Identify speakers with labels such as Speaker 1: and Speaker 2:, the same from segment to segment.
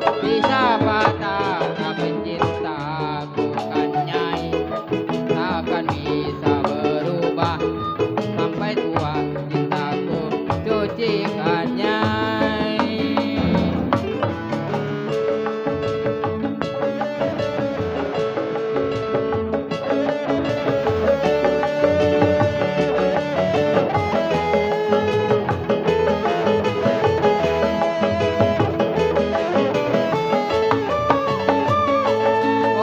Speaker 1: bisa patah tapi cinta bukan nyai, takkan bisa berubah sampai tua cintaku cucikan nyai.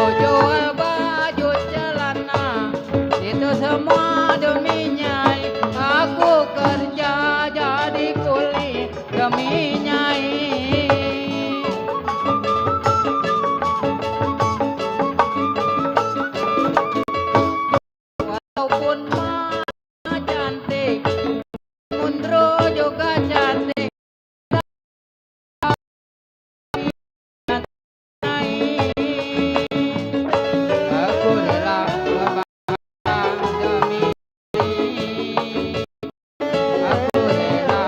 Speaker 1: Oh jual baju celana itu semua demi nyai, aku kerja jadi kuli demi nyai. Walaupun mah cantik, Mundro juga cantik nyai. Aku rela berkorban demi nyai. Aku rela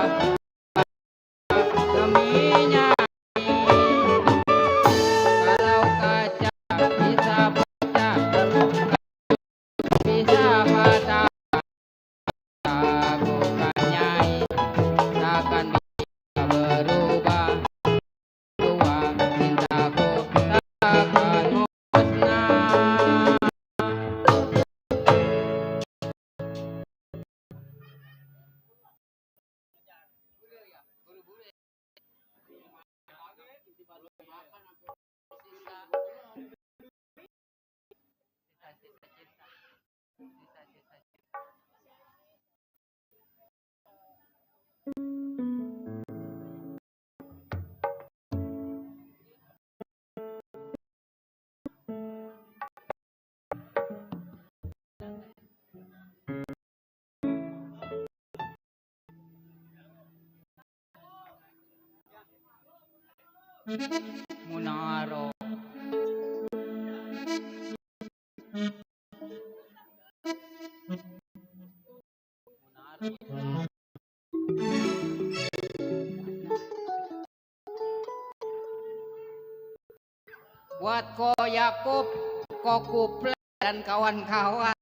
Speaker 1: demi nyai. Kalau kaca bisa pecah, bisa patah, bukan nyai, takkan bisa berubah. Tua cintaku takkan musnah. Munaro. Buat Ko Yakub, Ko Kuple dan kawan-kawan.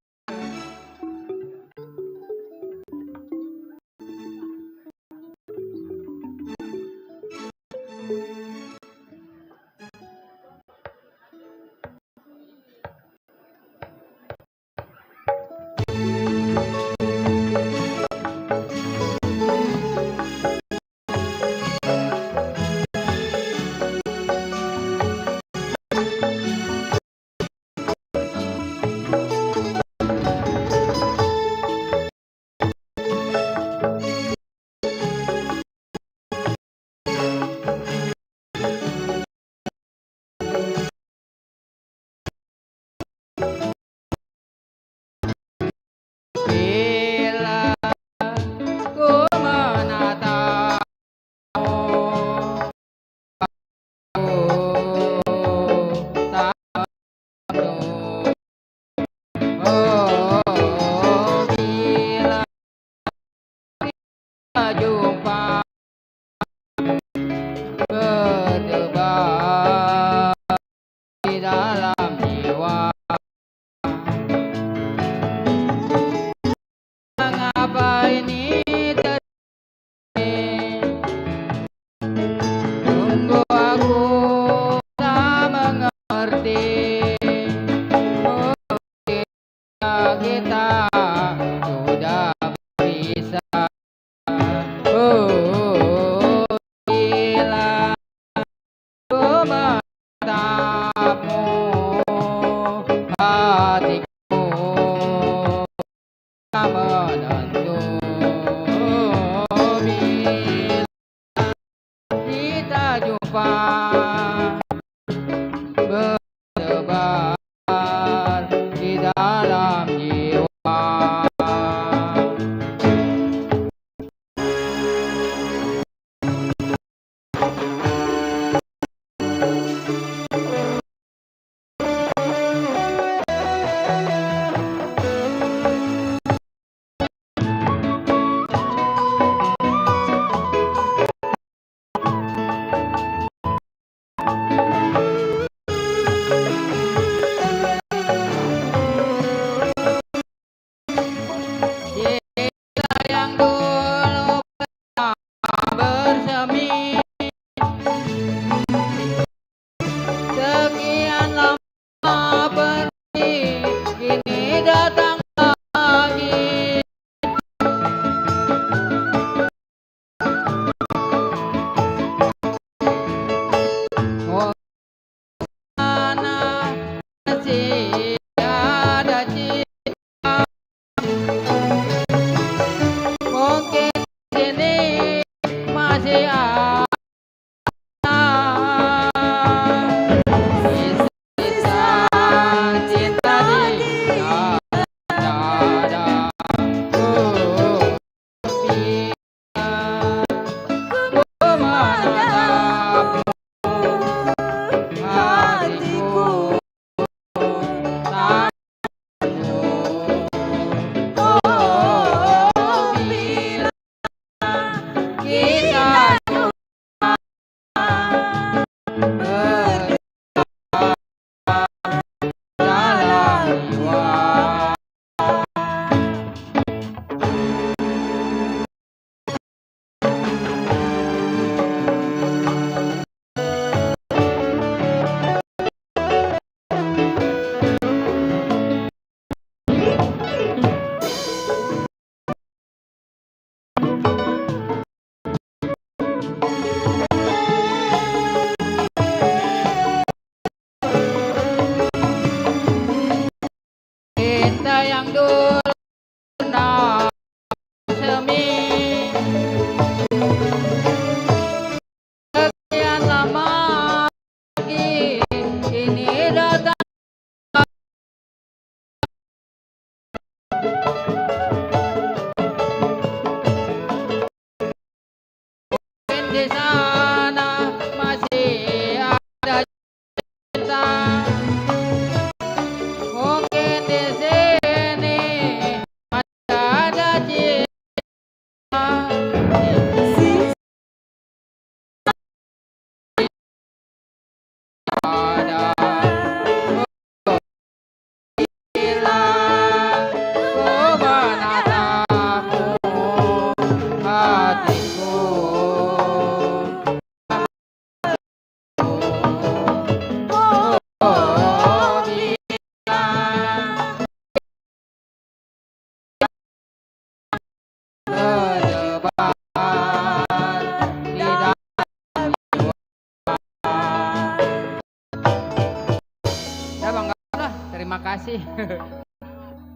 Speaker 1: terima kasih.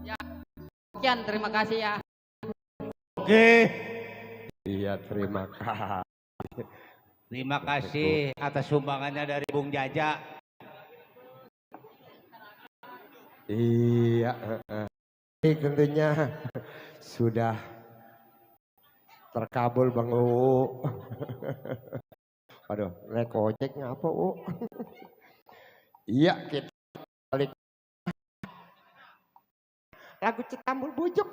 Speaker 1: Ya, sekian terima kasih ya.
Speaker 2: Oke. Iya, terima kasih.
Speaker 3: Terima kasih atas sumbangannya dari Bung Jaja.
Speaker 2: Iya, ini tentunya sudah terkabul Bang U. Aduh, naik ojek ngapa U? Iya, kita balik lagu Citambul Bujuk.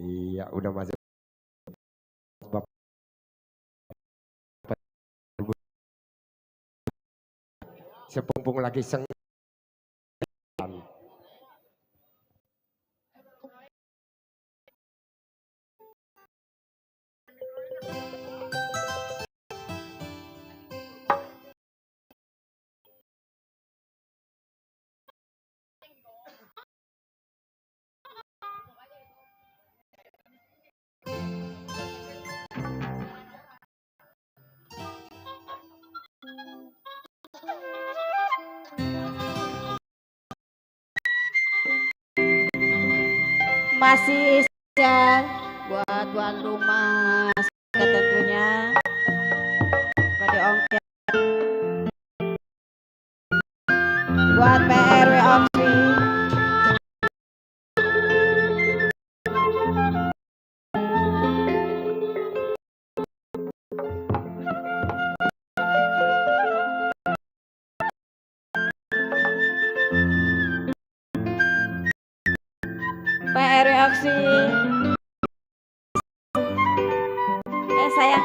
Speaker 2: Iya, udah masuk. Sepumpung lagi seng.
Speaker 4: Masih spesial buat tuan rumah tentunya pada ongkir buat PRW Oksi. PRW Oksi. Sayang.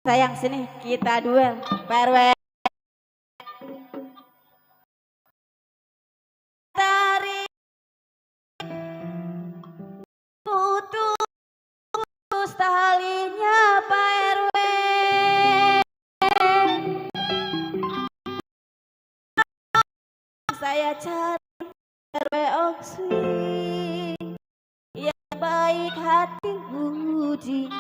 Speaker 4: Sayang sini kita duel PRW. Tarik putus talinya PRW. Saya cari PRW Oksi yang baik hati budi.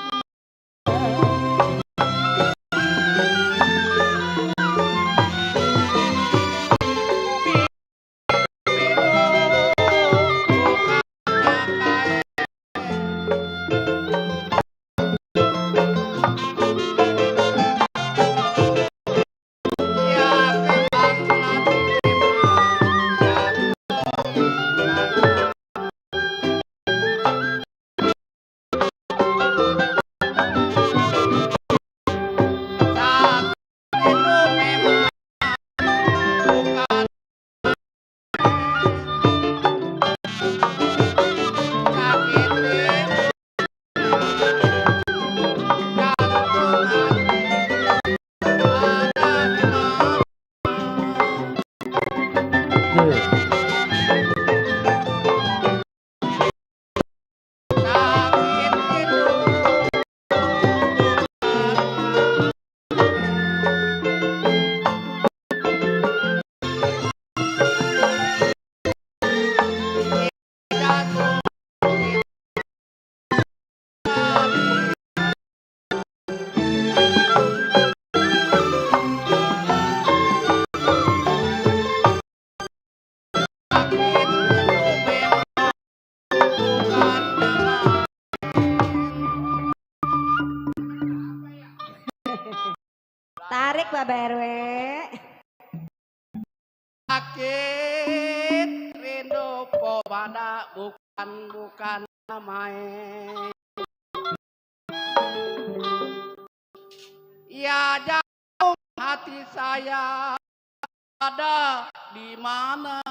Speaker 4: tarik Bapak RW.
Speaker 1: Sakit rindu pomada bukan main. Ya jauh hati saya ada di mana?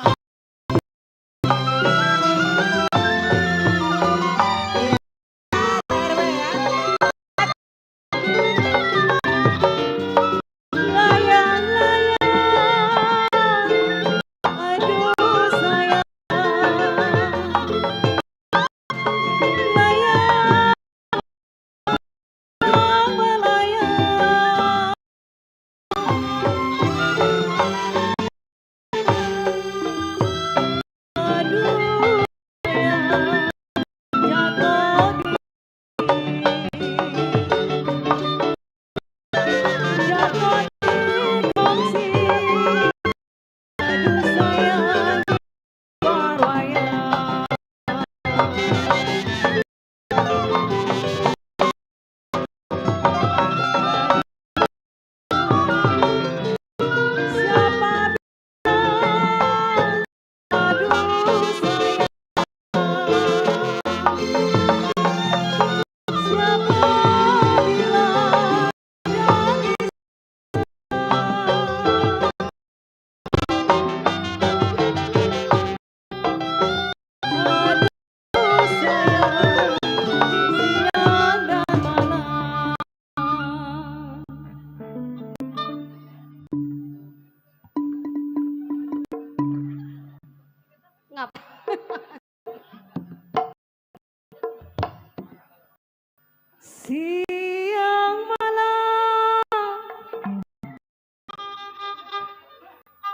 Speaker 4: Siang malam.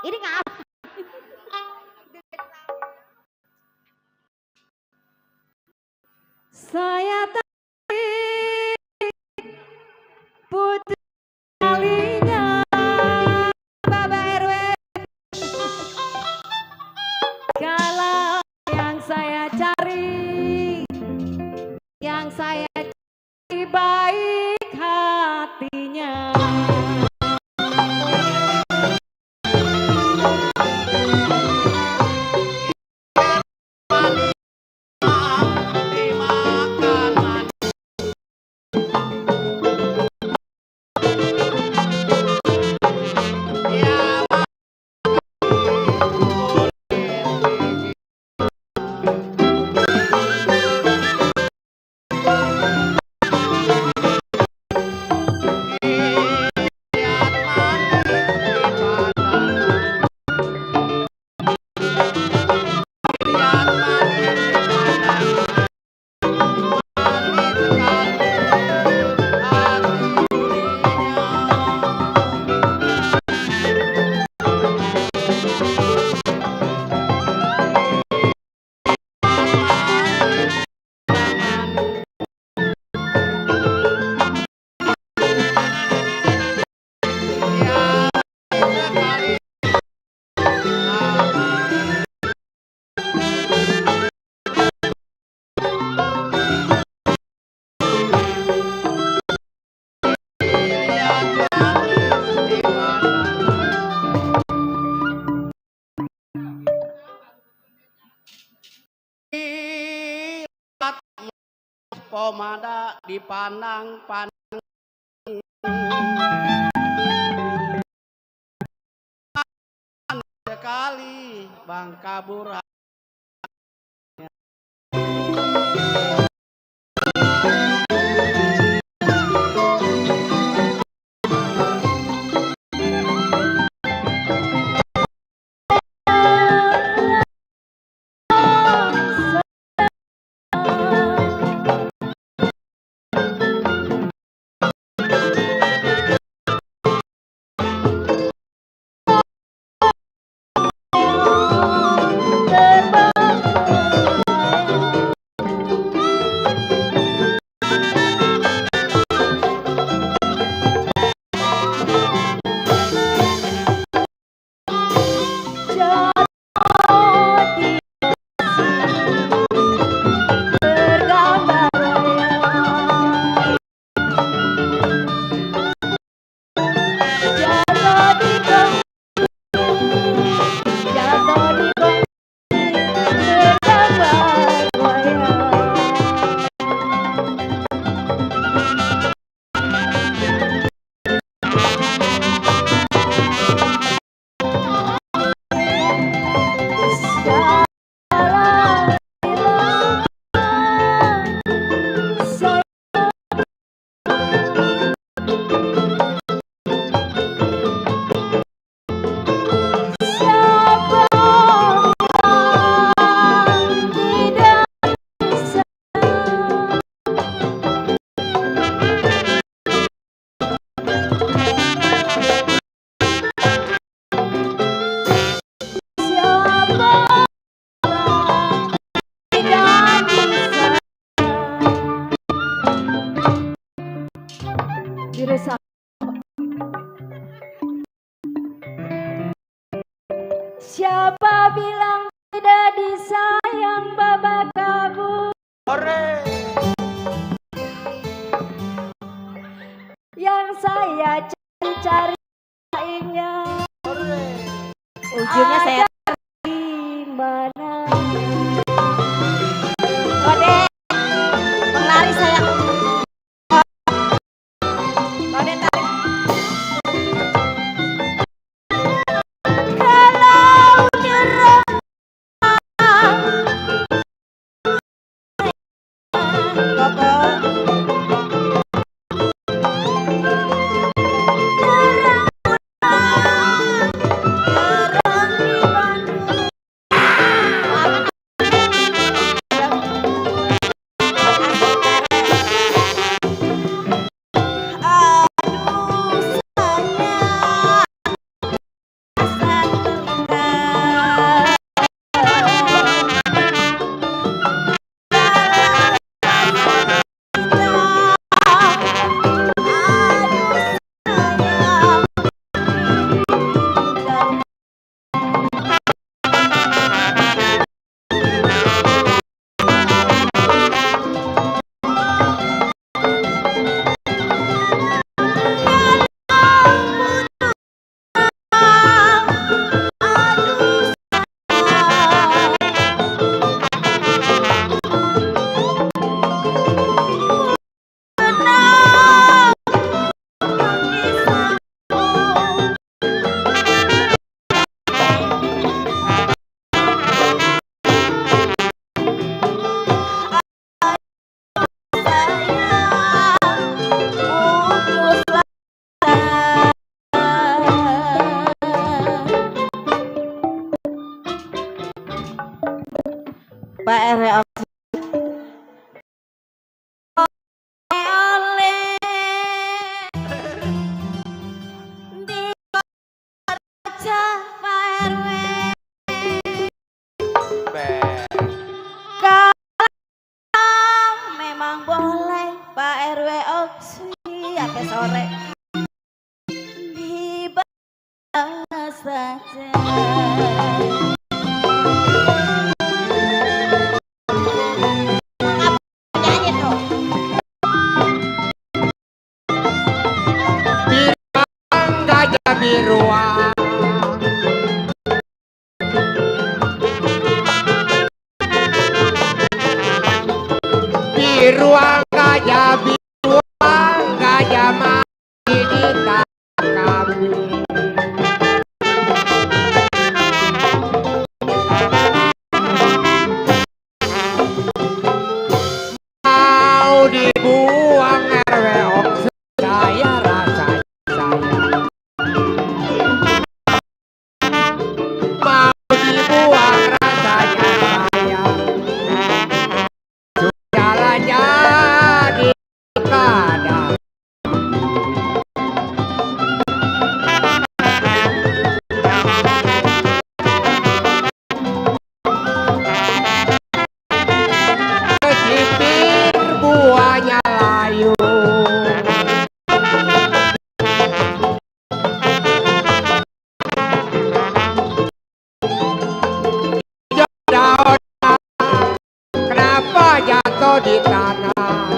Speaker 4: Ini ngapa? Saya tadi putri kalinya Bapak RW. Kalau yang saya cari, yang saya cari baik hatinya.
Speaker 1: Pomada dipandang-pandang sekali Bang kabur.
Speaker 4: resah. Siapa bilang tidak disayang babak kabur? Yang saya cari-cari lainnya. Ujungnya saya di mana? Kode penglaris saya. Kode tarik. Kalau nyerah Koko Pak RW oleh dibaca Pak RW kalau memang boleh Pak RW opsi sampai sore dibahas saja.
Speaker 2: biruan biruan gajah mati di kami mau dibuang RW saya rasanya mau dibuang rasanya saya jalan jadi kadang kecipir buahnya layu daun kenapa jatuh di tanah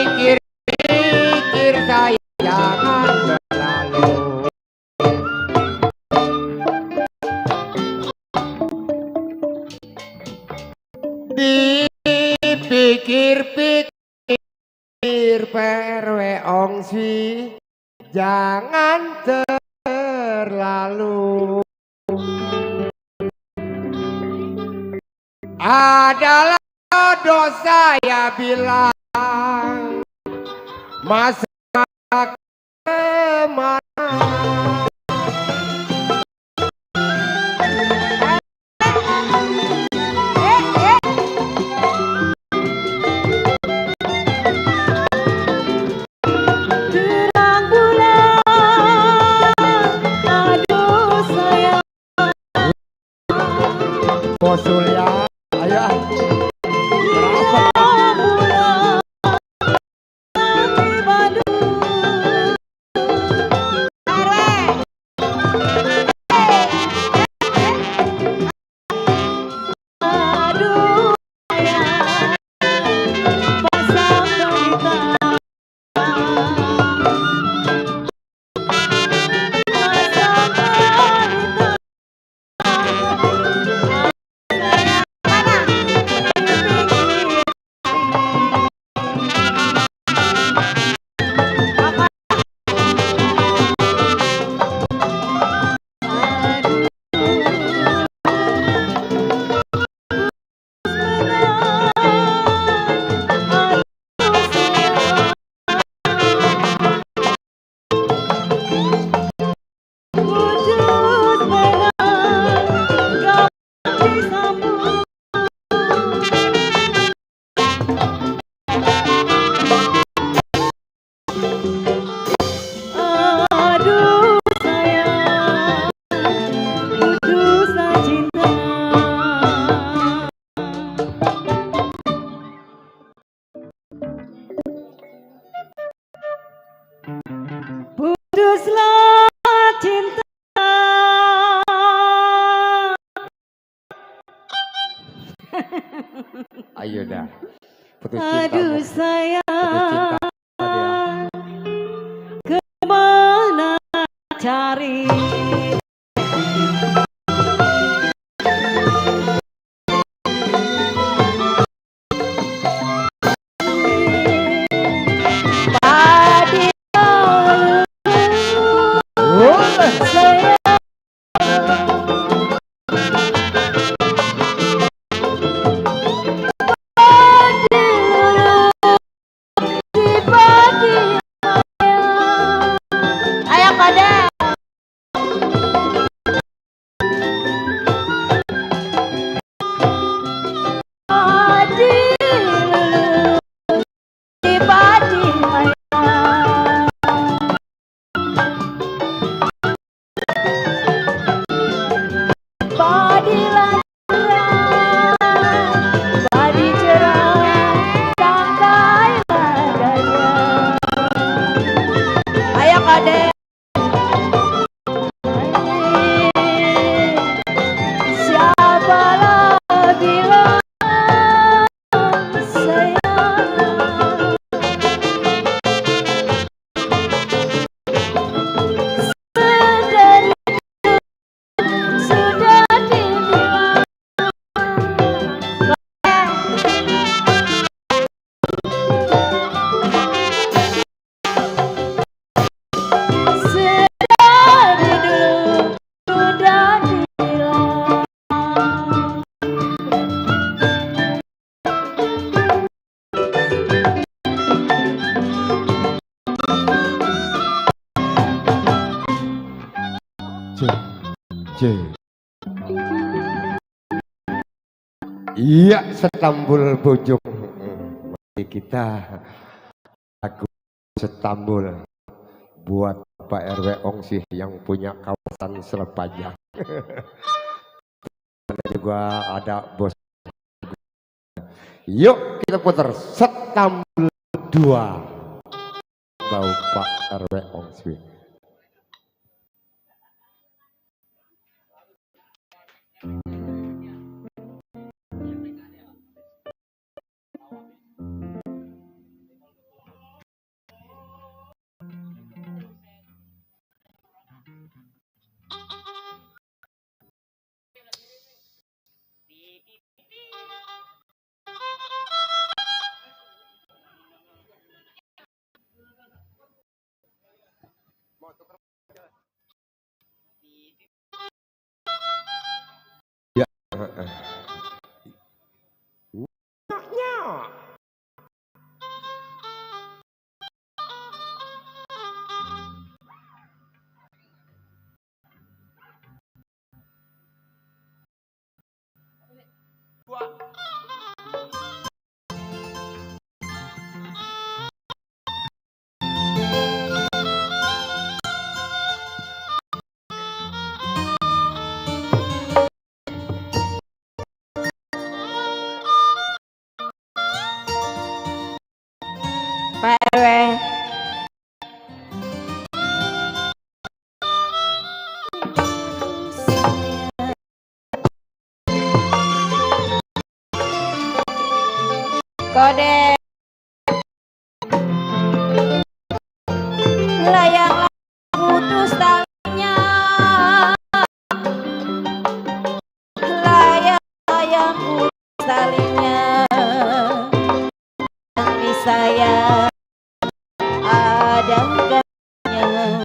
Speaker 2: dipikir-pikir saya jangan berlalu dipikir-pikir PRW ongsi jangan terlalu adalah dosa ya bilang masa kemana
Speaker 4: Terang bulan, aduh sayang
Speaker 2: Bosul ya, ayo.
Speaker 4: Putuslah cinta.
Speaker 2: Ayo dah. Putus cinta.
Speaker 4: Aduh
Speaker 2: Putus
Speaker 4: sayang,
Speaker 2: cinta dia.
Speaker 4: kemana cari?
Speaker 2: Iya, Setambul Bojong. Mari kita lagu Setambul buat Pak RW Ongsih yang punya kawasan Selepajang. Juga ada bos. Yuk kita putar Setambul 2 bau Pak RW Ongsih. Ya.
Speaker 4: kode layang putus talinya, layang putus talinya, yang di saya ada katanya.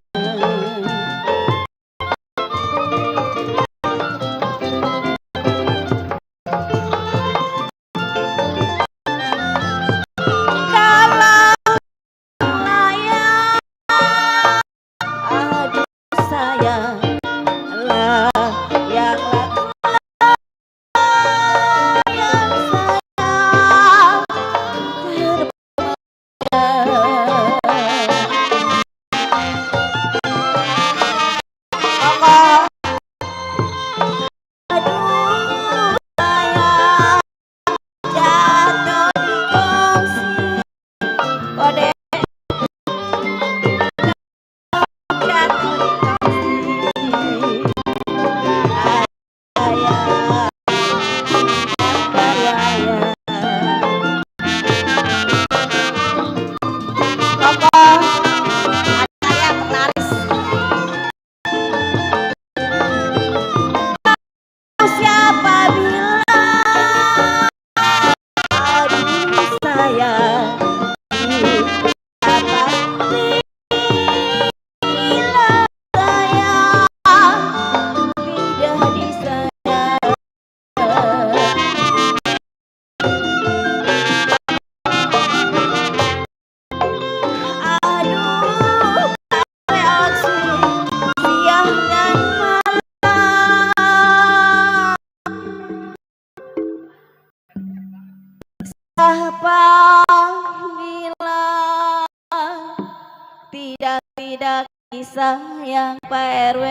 Speaker 4: Apabila tidak kisah yang Pak RW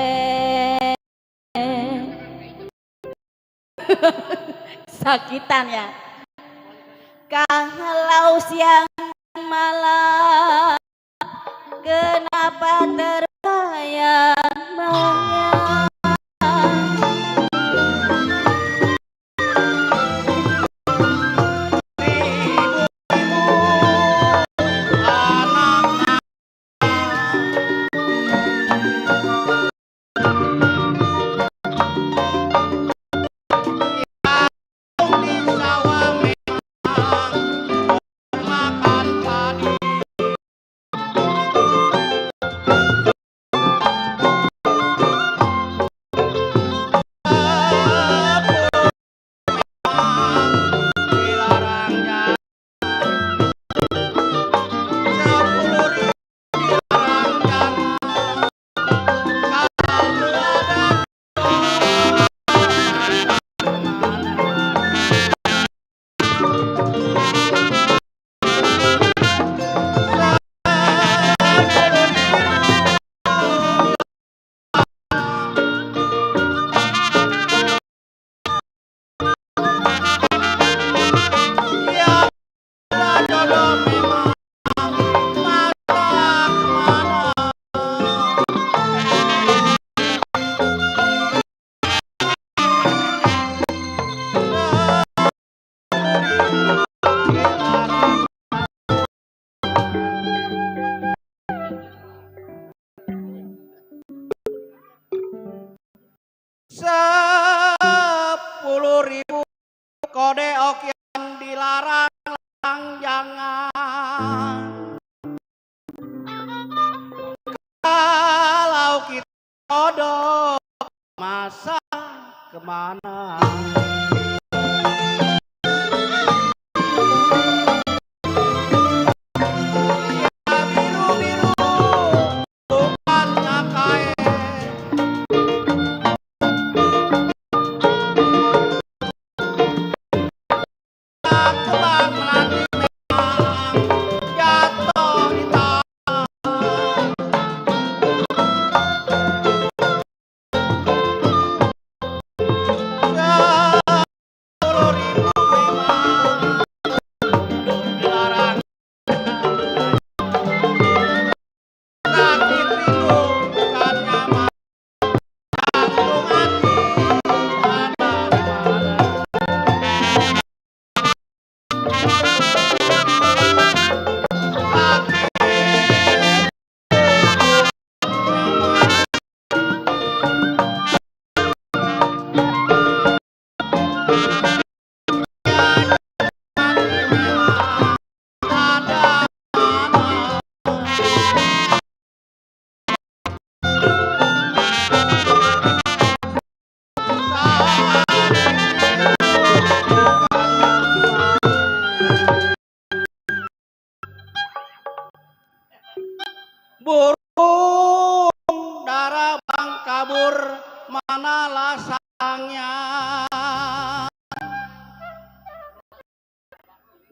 Speaker 4: sakitan ya. Kalau siang malam kenapa terbayang-bayang.
Speaker 3: Rp10.000 kode ok yang dilarang jangan. Kalau kita jodoh masa kemana?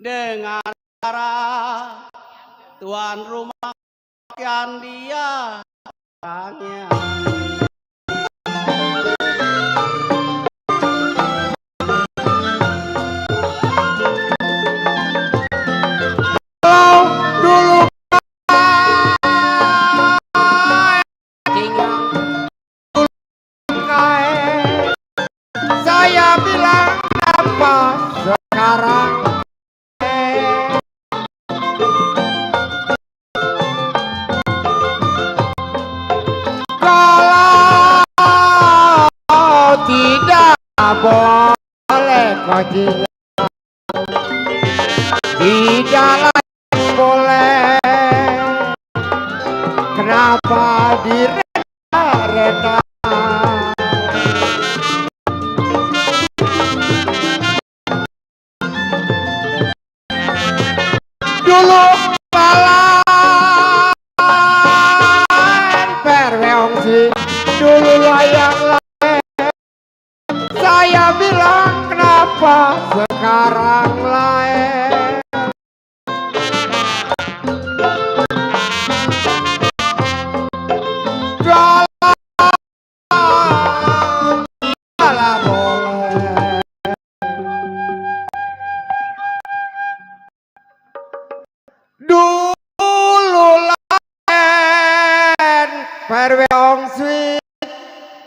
Speaker 1: dengan cara tuan rumah yang dia orangnya.
Speaker 2: Saya bilang apa sekarang? Kalau tidak boleh kau tinggal, tidak boleh. Kenapa direda-reda? Dulu balain perweongsi, dulu layang lain. Saya bilang kenapa sekarang lain? Kalau boleh. Dulu lain perweongsi,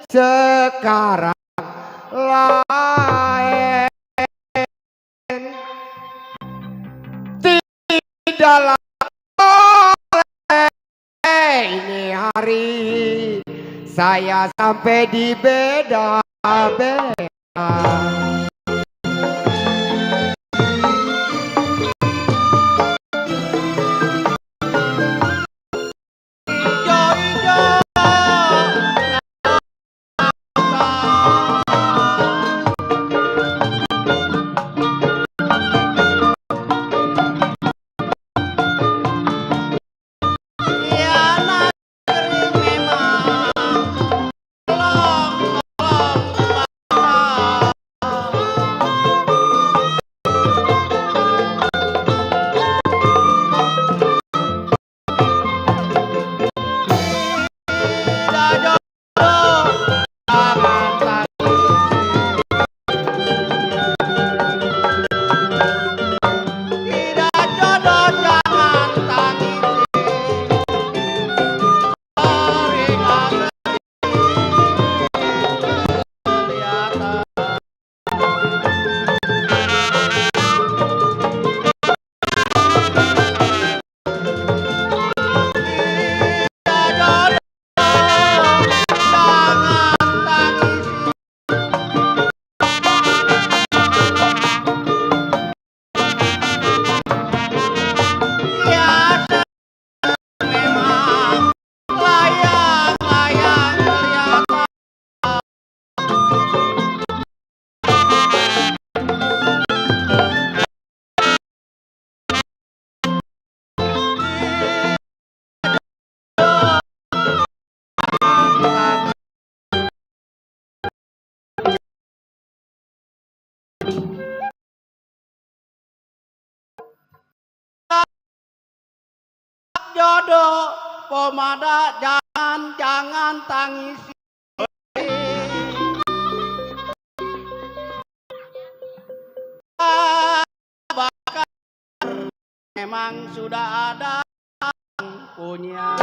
Speaker 2: sekarang lain. Tidaklah boleh ini hari saya sampai di beda-beda.
Speaker 1: Jodoh pomada jangan tangisi. Bakar memang sudah ada yang punya.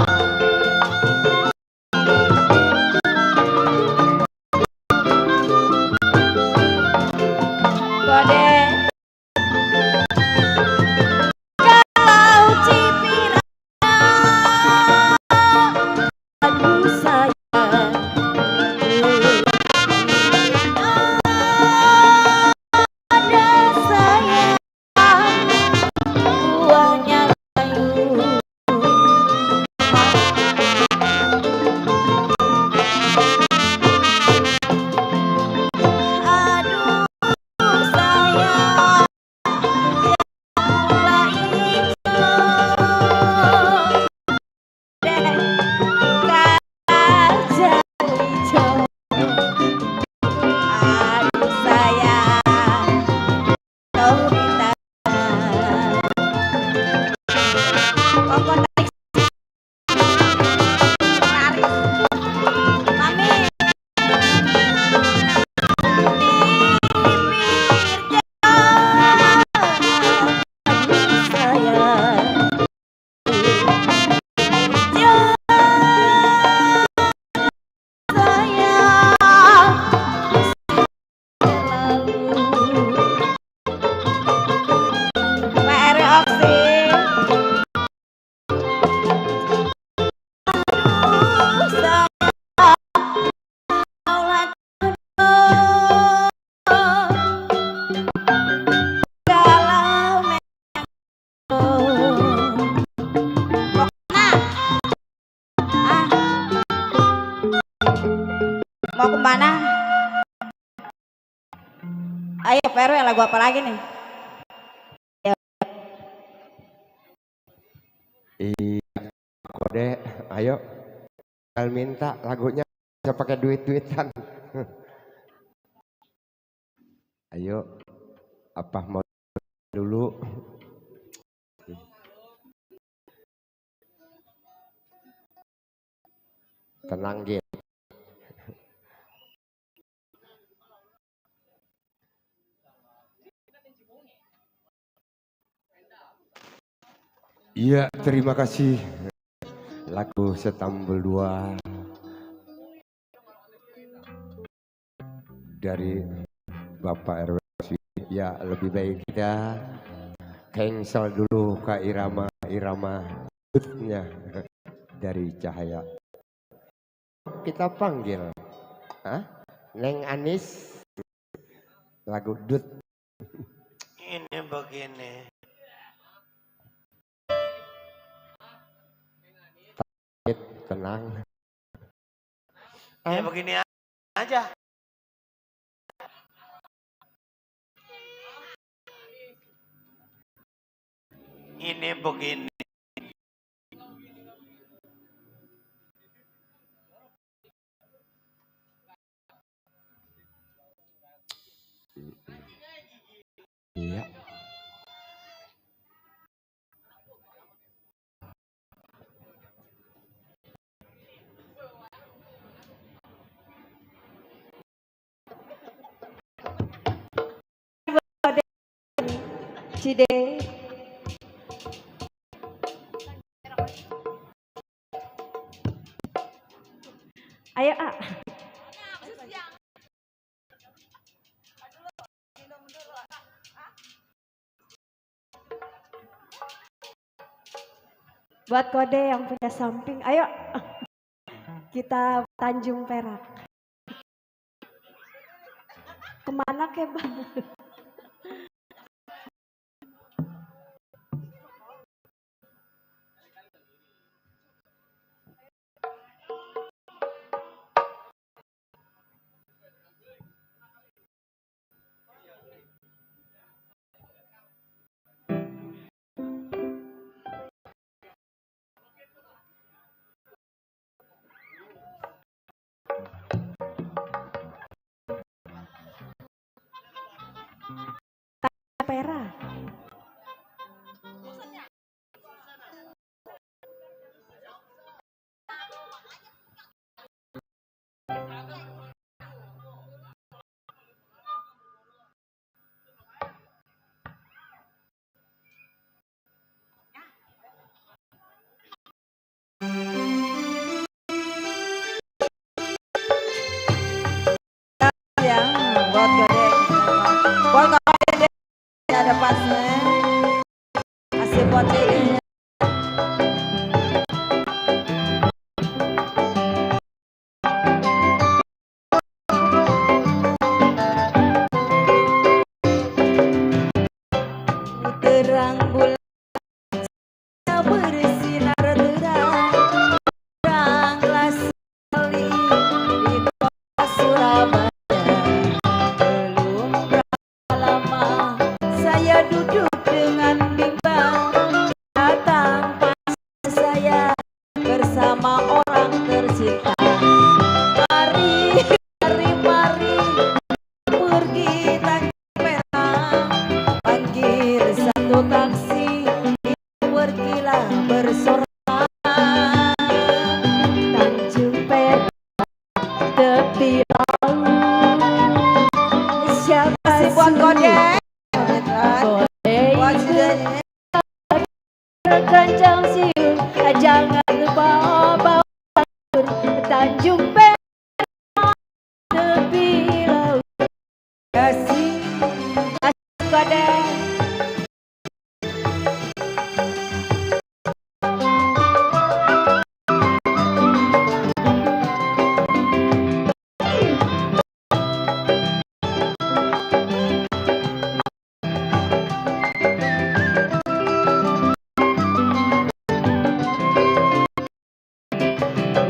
Speaker 4: Kode kau cipira, aduh sayang, ada sayang, buahnya layu. Mau kemana? Ayo Peru, lagu apa lagi nih?
Speaker 2: Iya, kode, ayo. Tinggal minta lagunya, bisa pakai duit-duitan. Ayo, apa mau dulu? Tenang gitu. Iya, terima kasih. Lagu Setambul 2 dari Bapak RW. Ya, lebih baik kita cancel dulu ke irama dutnya dari Cahaya. Kita panggil, Neng Anis, lagu dut.
Speaker 5: Ini begini.
Speaker 2: Tenang.
Speaker 5: Ya begini aja. Ini begini.
Speaker 2: Iya.
Speaker 4: Cide. Ayo buat kode yang punya samping, ayo kita Tanjung Perak. Kemana ke Bang? Perak. Ya, buat kode. Buat kode ada pasnya. Kasih buat ini. Terang bulan bersinar terang, teranglah sekali di kota Surabaya. Belum berapa lama saya duduk dengan bimbang, datang pas saya bersama orang tercinta. Mari, mari, mari pergi Tanjung Perak, panggil satu taksi, pergilah bersorak. Tanjung Perak tepi laut, siapa sih buat kode? Buat kencang siul, jangan lupa bawa Tanjung Perak tepi laut. Kasih kode.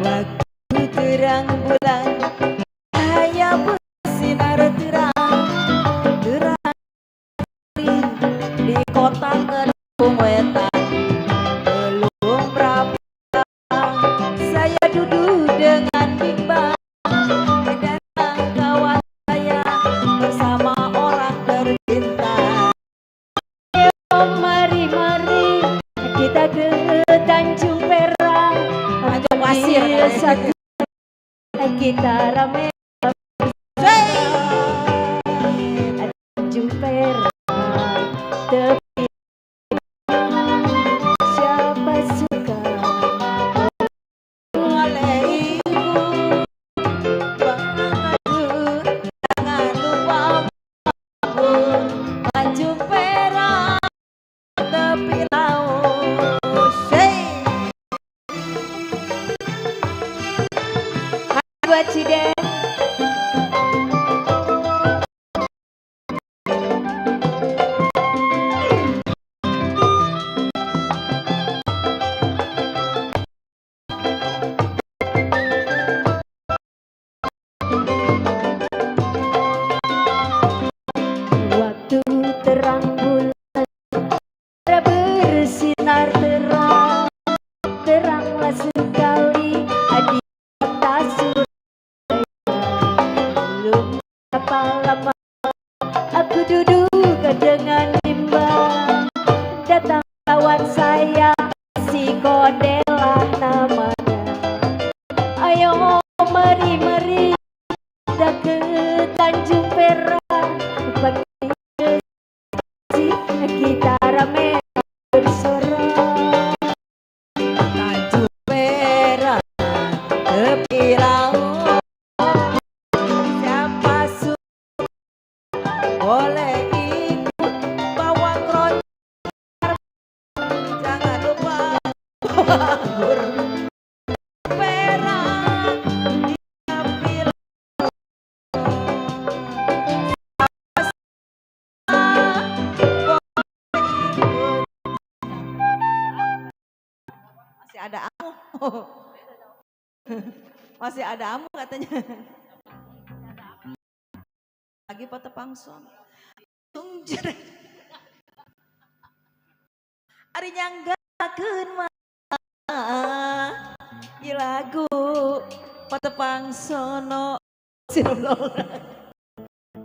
Speaker 4: Waktu terang bulan kita rame jumper tepi siapa suka oleh ibu bangun jangan lupa maju perak tepi laut buat Ciden. Waktu terang bulan bersinar terang, teranglah sekali adik kita sudah. Belum berapa lama aku duduk dengan bimbang, datang kawan saya si Kodela namanya. Ayo mari kita ke Tanjung Perak, kita rame bersorak. Tanjung Perak tepi laut siapa suka boleh ikut bawa keroncong jangan lupa bagur perak di tepi laut. Masih ada amu. Masih ada amu katanya. Lagi foto pangson. Ari nyanggakeun mah ieu lagu foto pangsono.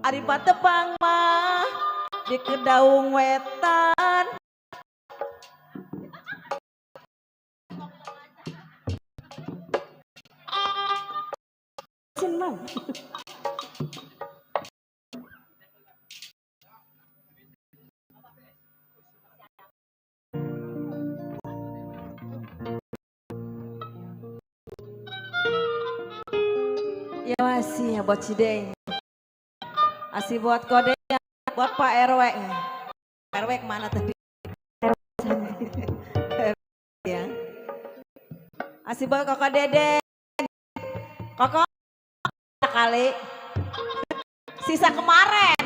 Speaker 4: Ari patepang mah di Kedaung Wetan. Senang. Ya masih ya buat Cideng. Masih buat Kode, buat Pak RW. RW kemana tadi? Ya. Masih buat Koko Dede. Koko kali sisa kemarin.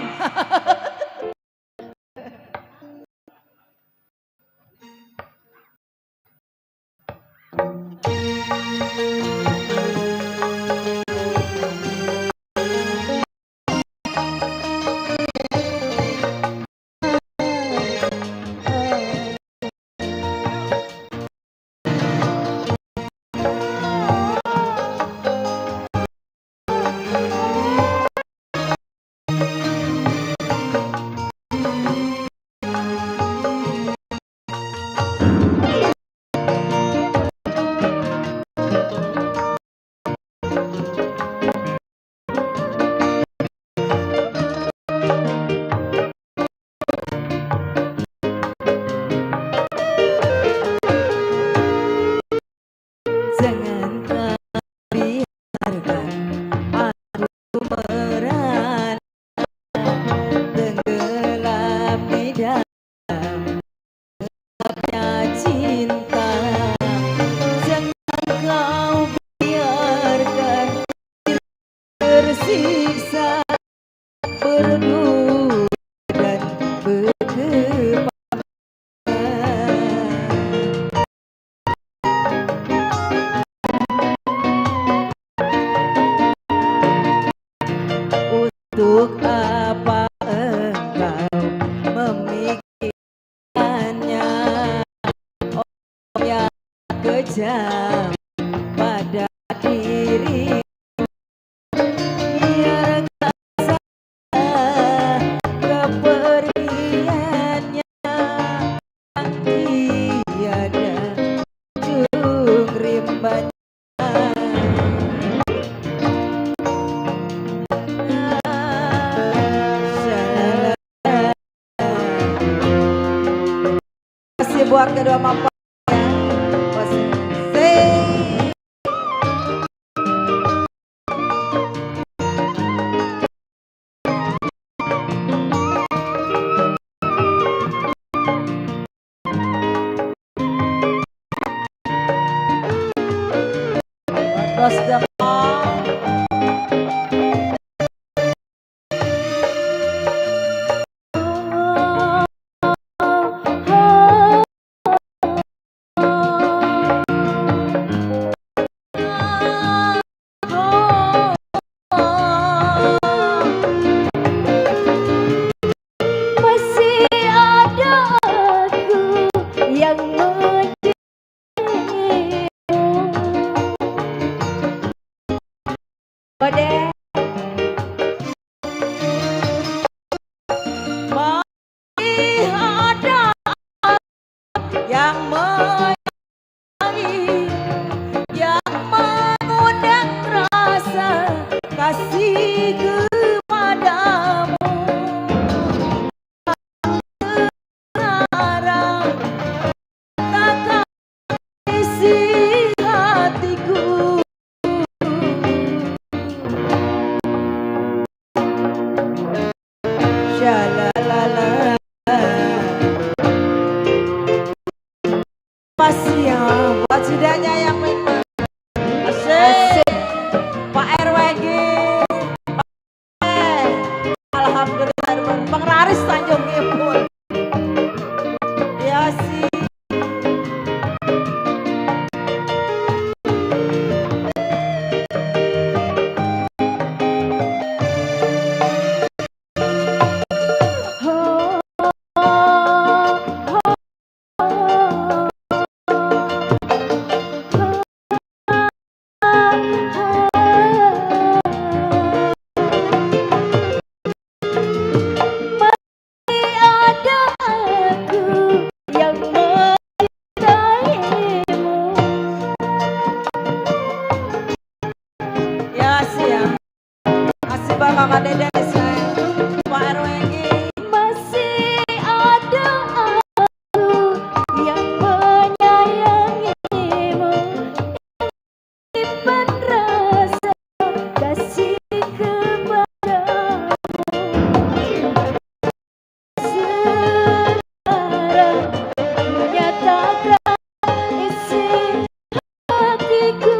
Speaker 4: Untuk apa engkau memikirkannya, oh yang kejam pada diri, biar tak salah kepergiannya yang tiada ujung rimbanya. buat kedua mempelai ya. Posisi. Buat bos Demol.
Speaker 6: Masih ada aku yang mencintaimu.
Speaker 4: Kode. Masih ada yang menyayangi, yang mengundang rasa kasih kepadamu. Sekarang katakan isi hatiku. Shalalala. Masih ya buat sudahnya yang memang asik Pak RWG. Alhamdulillah pengraris Tanjung Ipul ya sih.
Speaker 6: Ada aku yang mencintaimu.
Speaker 4: Ya sih ya. Asih bakal Kak Dede sayang Pak RWG.
Speaker 6: Masih ada aku yang menyayangimu, simpan rasa kasih kepadamu. Sekarang menyatakan isi hatiku.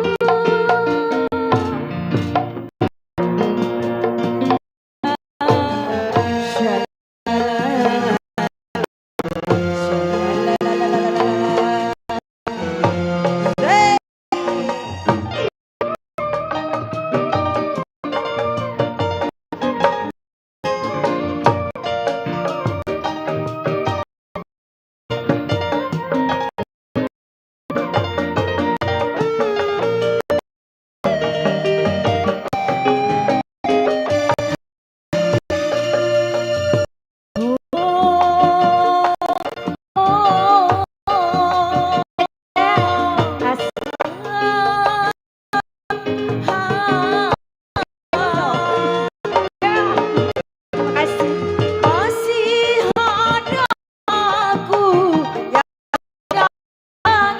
Speaker 4: Masih ada aku yang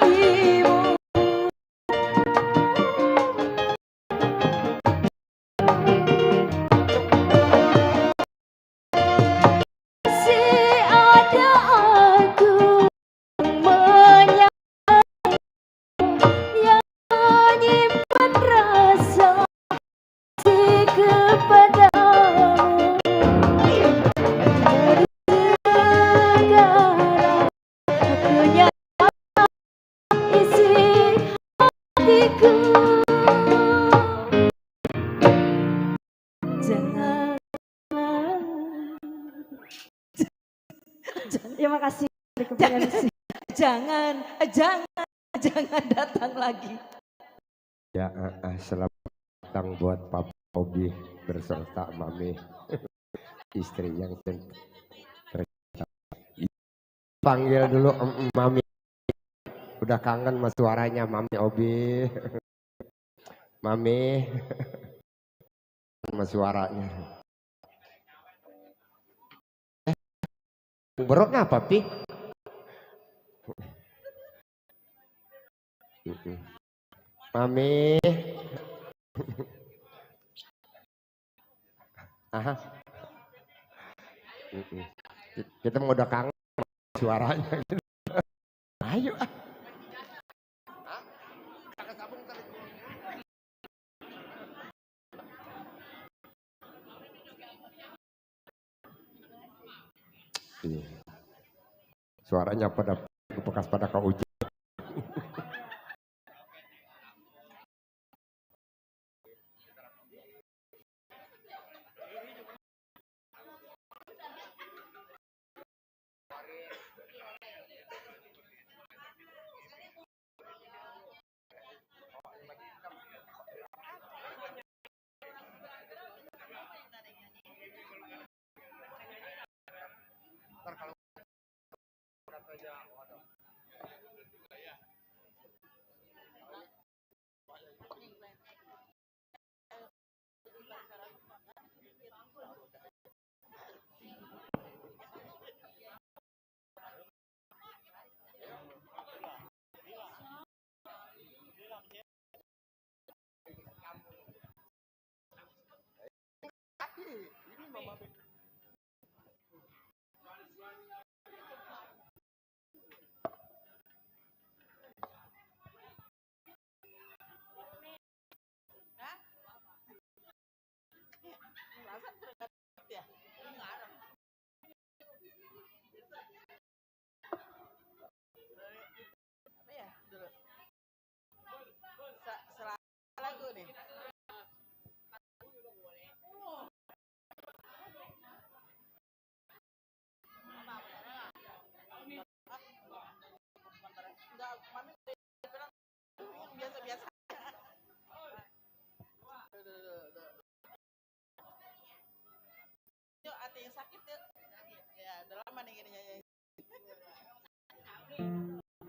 Speaker 4: menyayangimu.
Speaker 6: Masih ada aku yang menyayangimu, yang menyimpan rasa kasih kepadamu. Sekarang aku nyatakan isi hatiku.
Speaker 4: Jangan.
Speaker 6: Terima kasih.
Speaker 4: Jangan, jangan datang lagi.
Speaker 2: Ya, selamat datang buat Papa Obi berserta Mami istri yang tercinta. Panggil dulu Mami. Udah kangen sama suaranya Mami Obi. Mami sama suaranya. Berok apa, Pi? Mami. Aha. Kita mau udah kangen suaranya. Ayo. Suaranya pada bekas pada kau uji.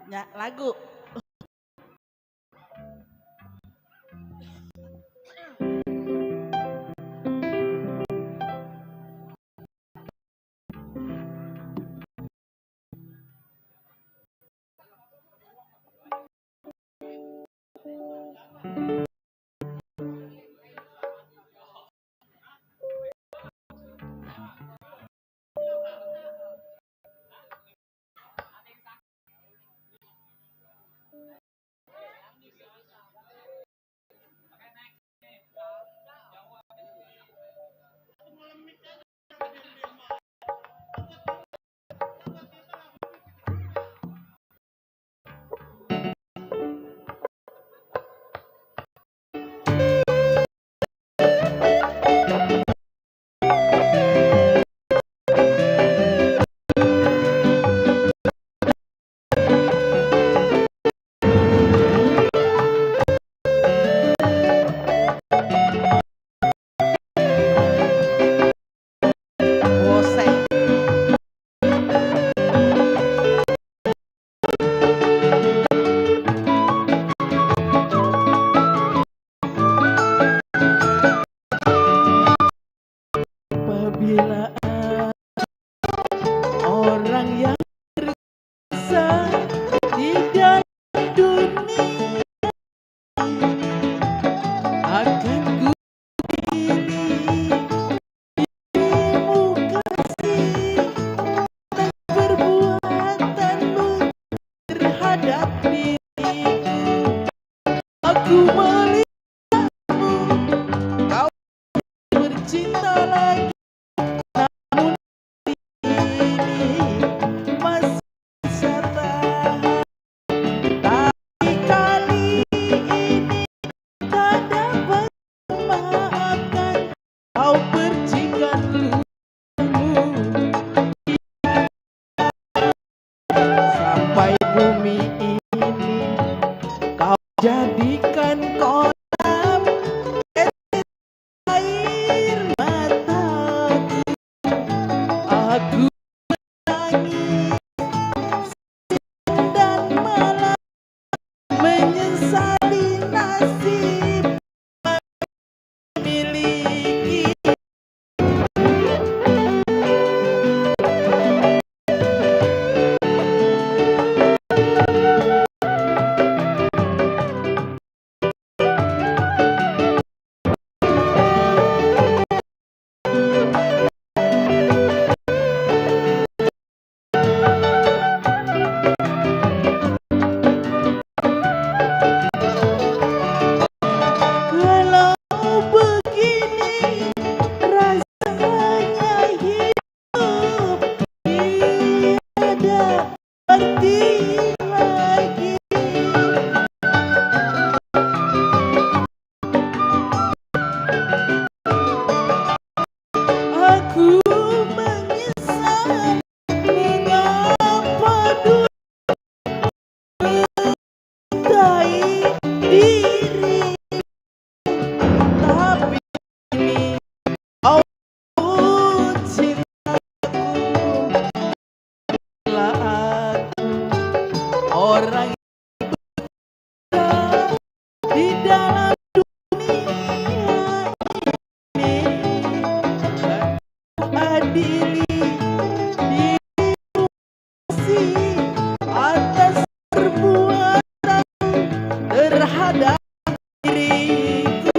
Speaker 7: Ya, lagu. Apabila orang yang tersiksa di dalam dunia akan ku pilih dirimu kasih dan perbuatanmu terhadap diriku. Aku melihatmu, kau bercinta lagi. Sampai bumi ini kau jadikan kolam air mataku. Aku menangis siang dan malam menyesali nasib memiliki. adili diri atas perbuatan terhadap diriku.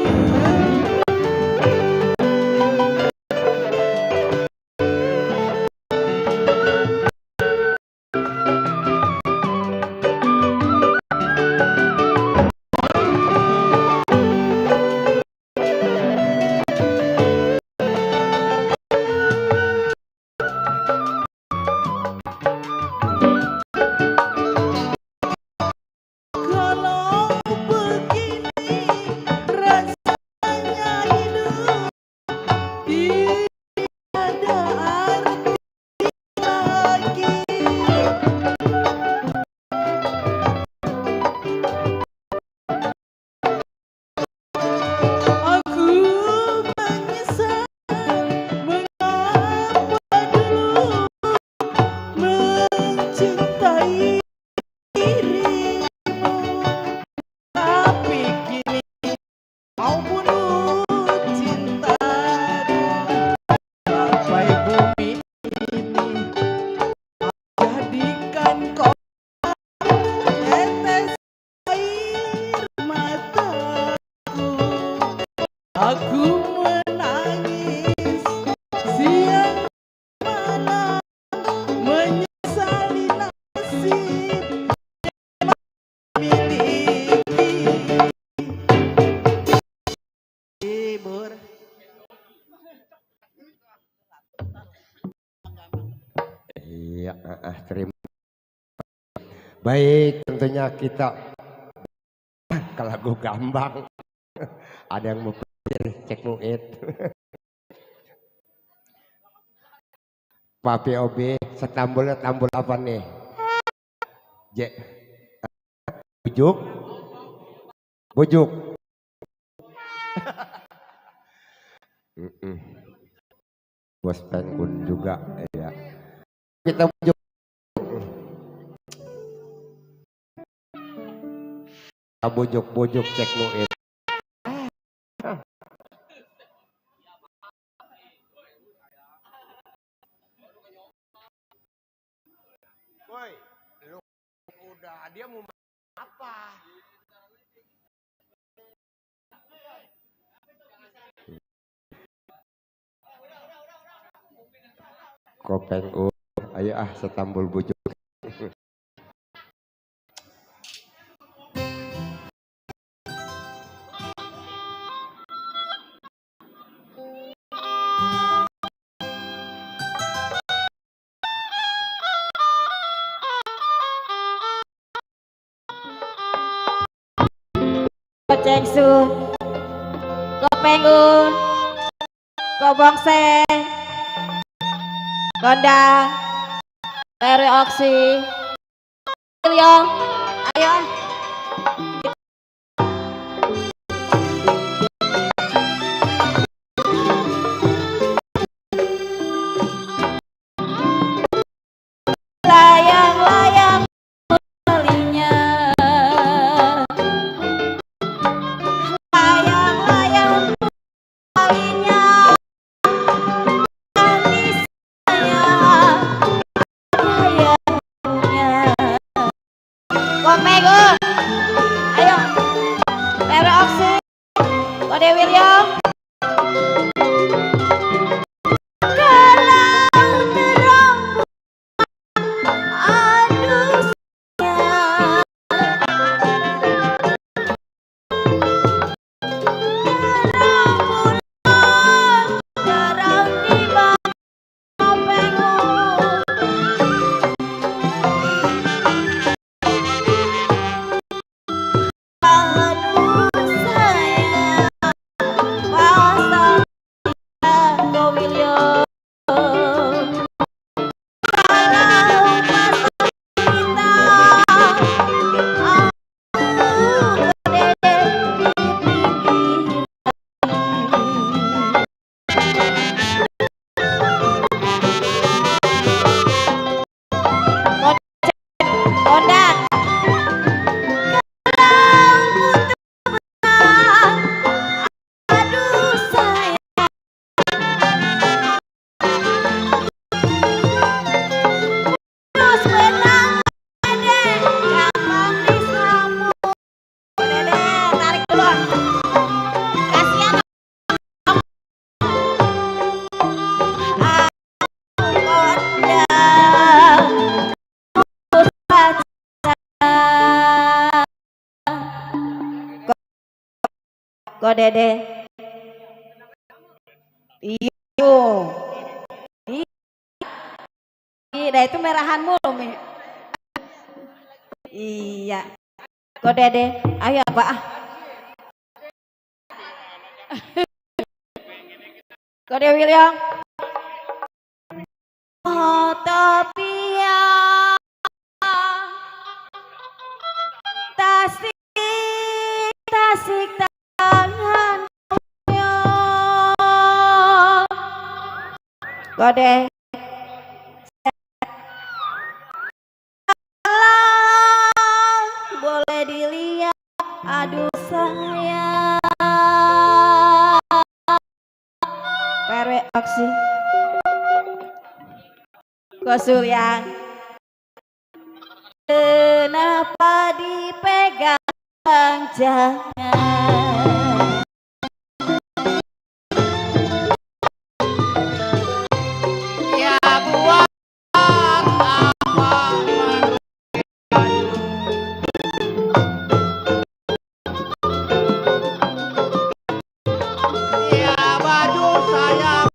Speaker 7: Kalau begini rasanya hidup tiada arti lagi. Aku menyesal mengapa dulu mencintai dirimu, tapi kini kau bunuh cintaku. Sampai bumi ini jadikan kau tetes air mataku. Aku menangis siang malam menyesali nasib miliki. Bur.
Speaker 2: Iya, terima. Baik, tentunya kita ke lagu Gambang. Ada yang mau pilih cek muid. Pak POB, setambulnya tambul apa nih? Bujuk? Bujuk? Bos Pengun juga, ya. Kita bujuk. Kita bujuk-bujuk cek muid. Woi, lu udah dia mau apa? Kopeng ayo setambul bujuk.
Speaker 4: Cengsu, Kopengun, Kobongse, Gondang, Tere Oksi, Ilyong, ayo. Layang-layang melinya, layang-layang melinya, manisnya, sayangnya. Komego. Ko Dede. Iyo. Iya, itu merahan mulu Mi. Iya. Ko Dede, ayo apa ah? Ko Dewi William. Oh, tapi ya tasik tangannya. Kode boleh dilihat, aduh sayang. Perwe aksi Kosuryan, kenapa dipegang jangan.
Speaker 3: Ya buat apa ya baju saya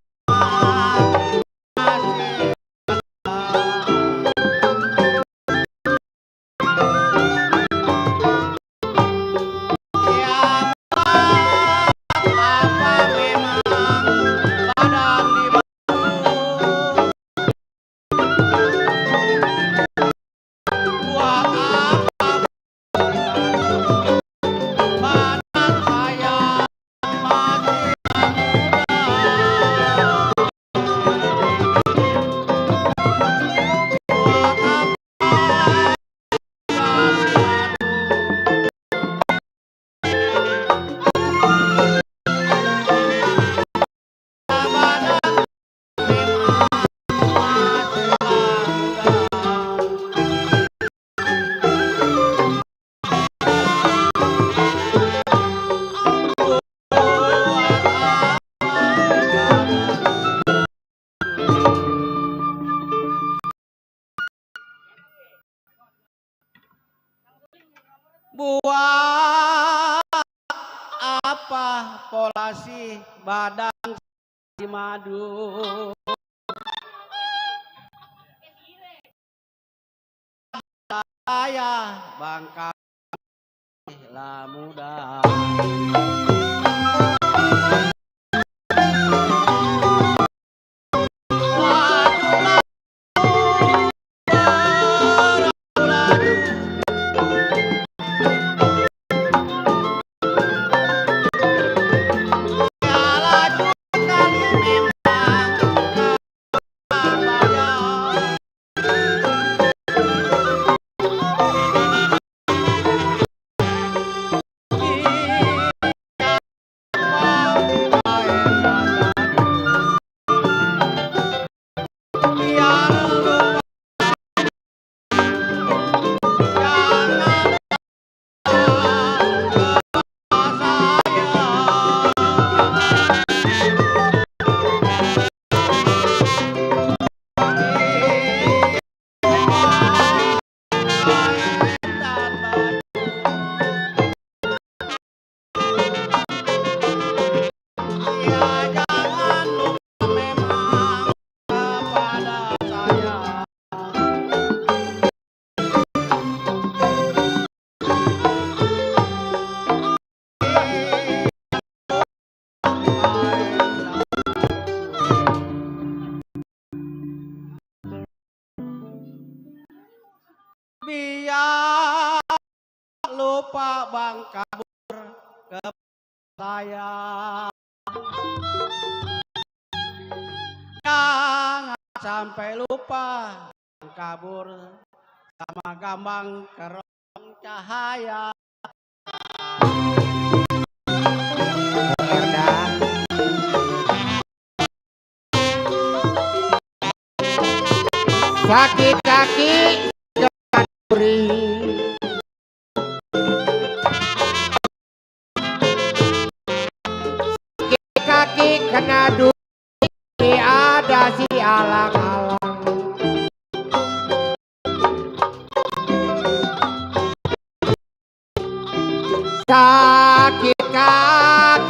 Speaker 3: buat apa polasi badan si madu. Saya Bangka lah muda. Biar lupa Bang kabur ke saya. Jangan sampai lupa Bang kabur sama Gambang Kerong Cahaya.
Speaker 2: Sakit kaki kaki kena duri, ada si alang-alang. Sakit kaki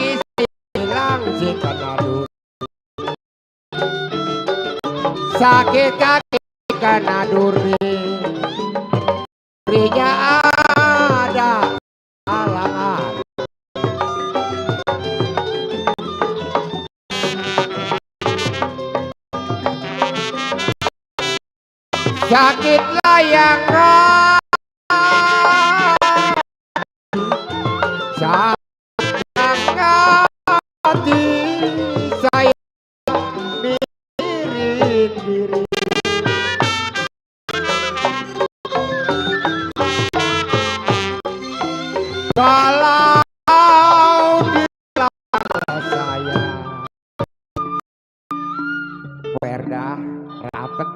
Speaker 2: sakit kaki karena durinya ada halangan. Sakit layangan, sakit hati saya mikirin diri. Kalau dilarang saya Perda rapet.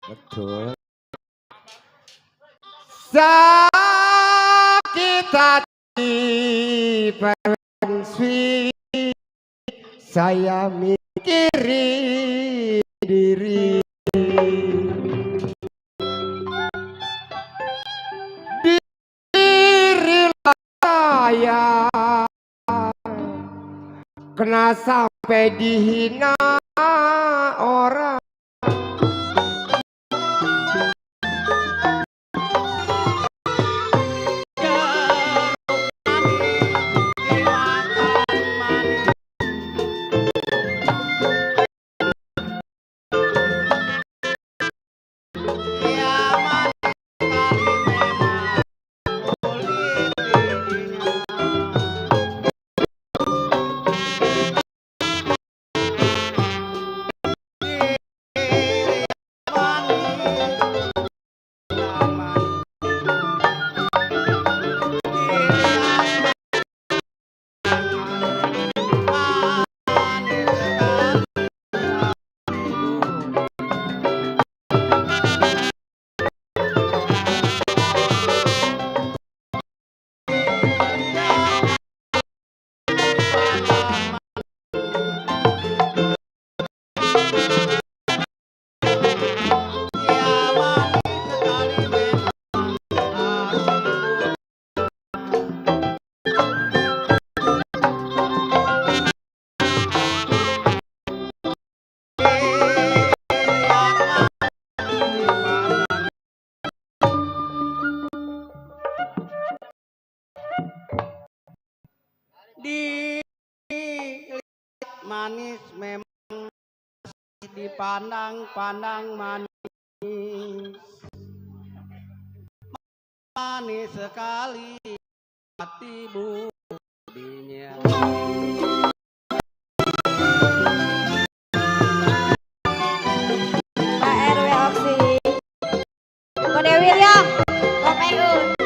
Speaker 2: Betul. Sakit hati pensi saya mikirin diri. Diri saya kena sampai dihina orang.
Speaker 7: Manis memang dipandang-pandang manis, manis sekali hati budinya.
Speaker 4: Pak RW Oksi Kode William Komeun.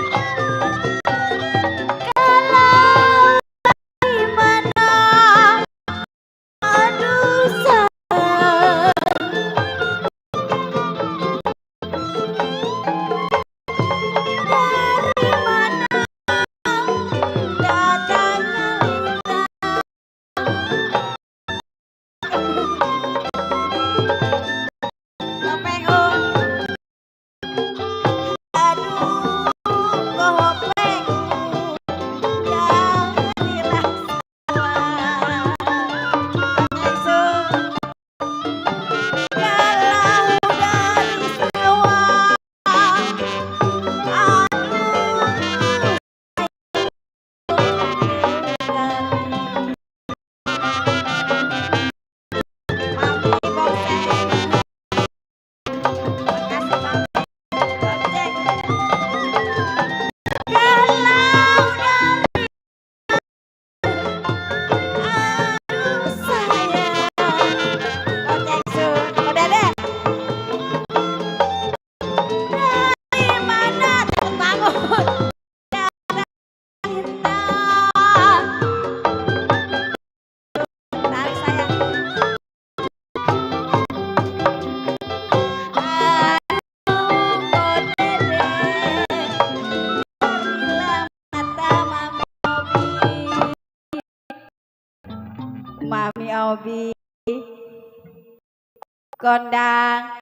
Speaker 4: Mami Obi kondang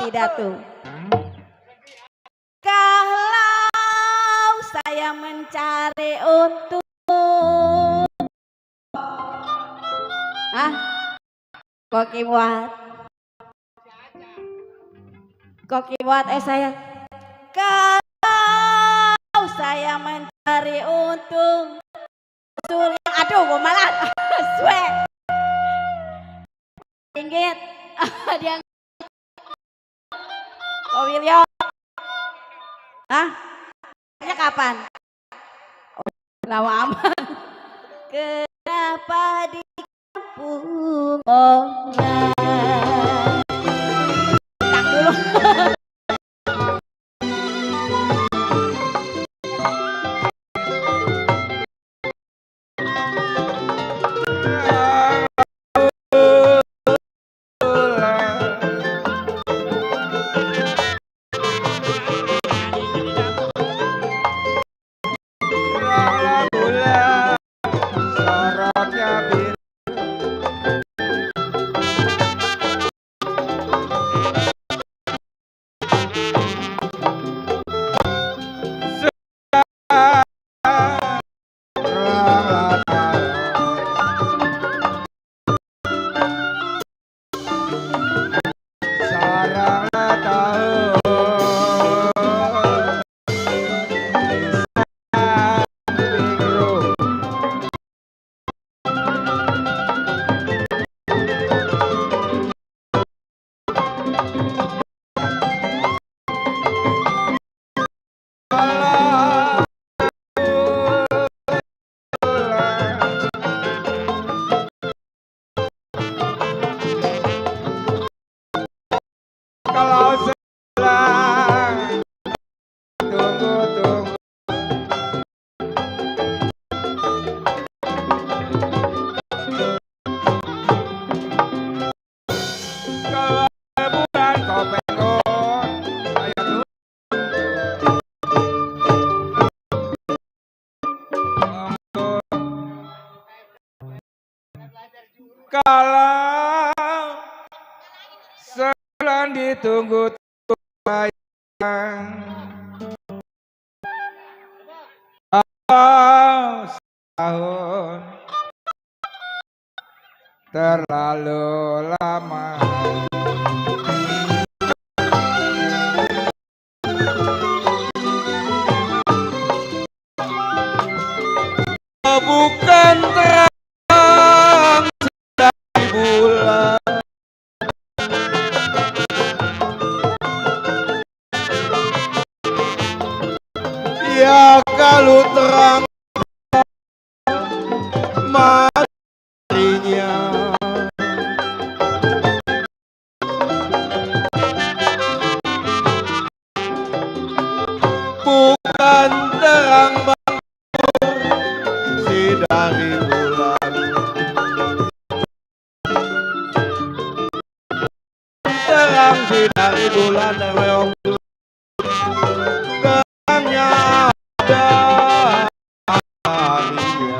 Speaker 4: tidak tuh? Kalau saya mencari untung, koki buat saya. Kalau saya mencari untung, aduh gue malah swe inget dia Ko Wilyo nya kapan? Lama amat. Kenapa di kampung orang tak dulu.
Speaker 8: Kalau sebulan ditunggu sayang, setahun terlalu lama. Bukan terang dari bulan, ya kalau terang mataharinya, bukan terang dari bulan, terang si dari bulan reong, terangnya ada harinya.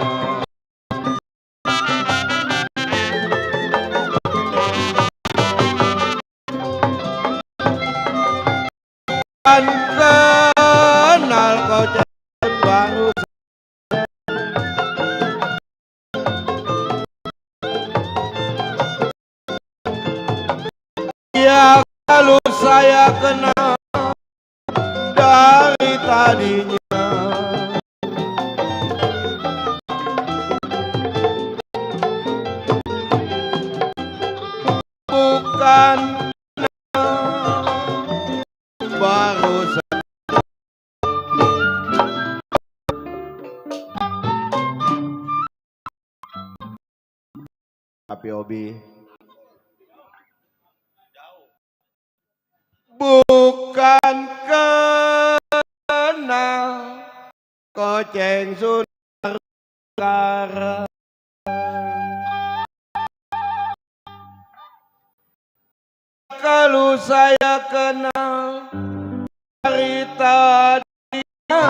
Speaker 8: Dan kenal kau jalan baru. Ya kalau saya kenal dari tadinya, bukan baru tapi Obi bukan kenal koceng saudara, kalau saya kenal dari tadinya,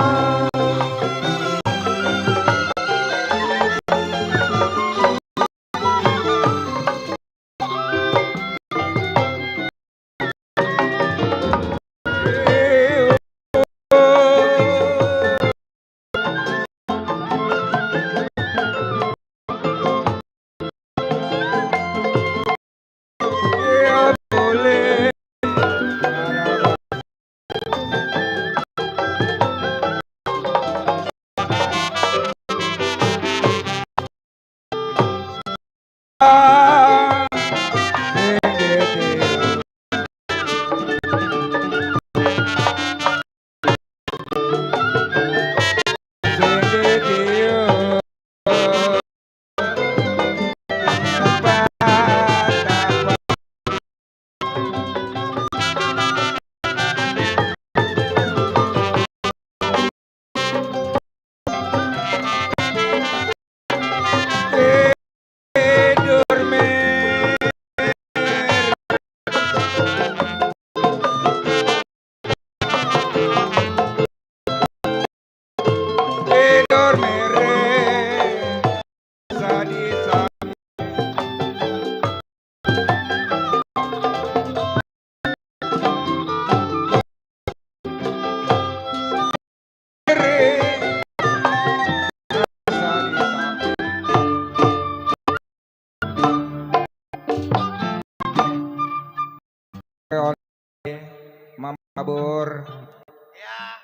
Speaker 8: Mabur.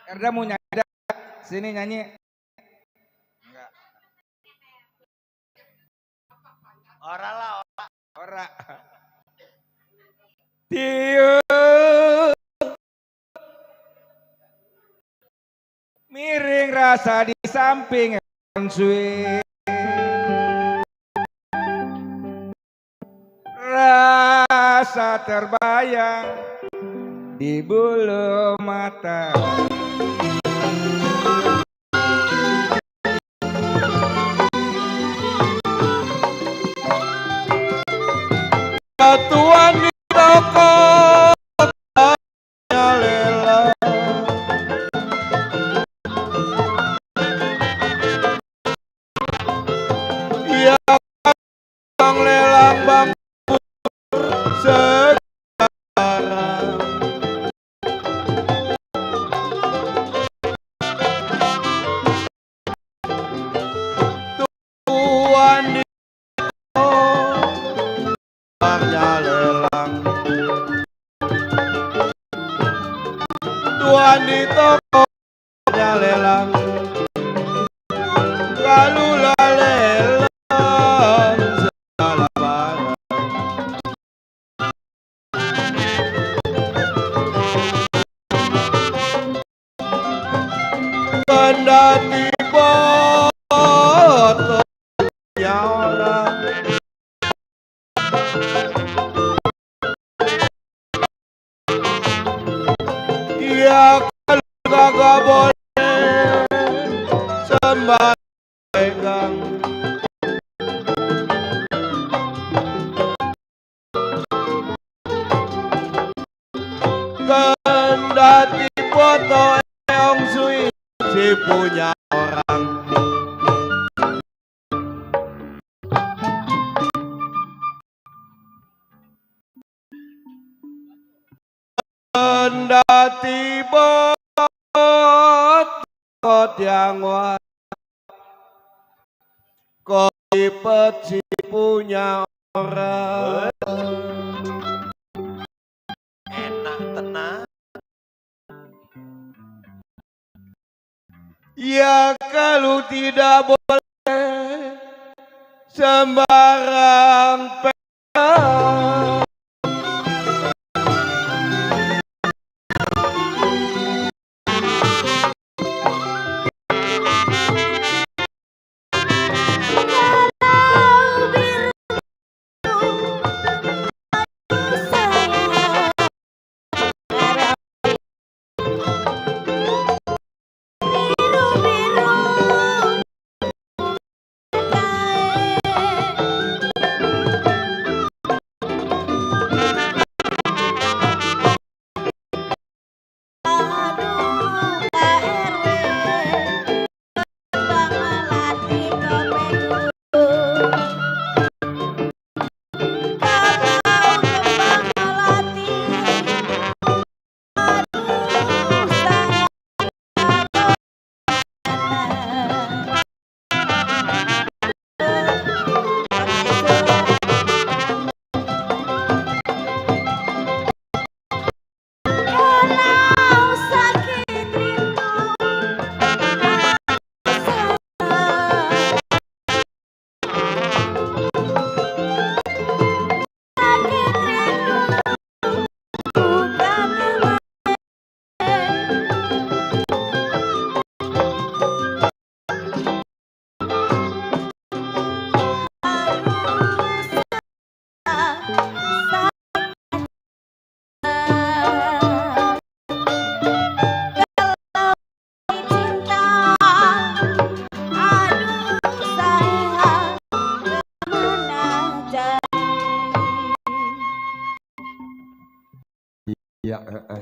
Speaker 8: Erda mau nyanyi, sini nyanyi. Enggak.
Speaker 5: Ora lah.
Speaker 8: Ora. Tiu. Miring rasa di samping suwi. Rasa terbayang di bulu mata. Tuan di toko lela. Ya bang lelang bang sekarang. Tuan di lelang, tuan di toko lelang, lalu lelang segala barang. Kendati foto ya orang. Ya kalau kagak boleh sembarang pegang. Kendati foto Eong Sui si punya orang. Kendati bot yang wat kopi peci punya orang.
Speaker 5: Enak tenang.
Speaker 8: Ya kalau tidak boleh sembarang pegang.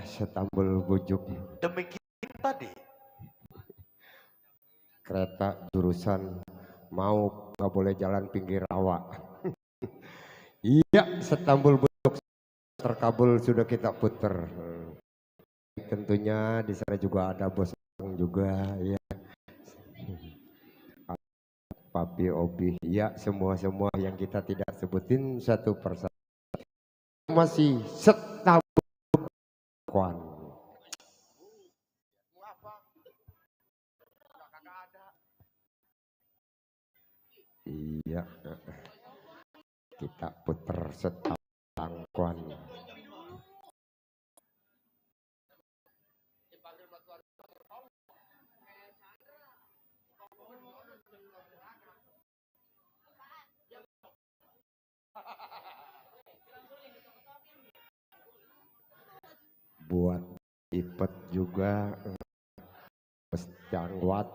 Speaker 2: setambul bujuk.
Speaker 5: Demikian tadi.
Speaker 2: Kereta jurusan mau nggak boleh jalan pinggir rawa. Iya, setambul bujuk terkabul sudah kita puter. Tentunya di sana juga ada bos juga ya. Papi Obi, ya semua yang kita tidak sebutin satu persatu masih setambul kuan. Iya, kita puter setangkuan. Buat Ipet juga, Mas Jangwat.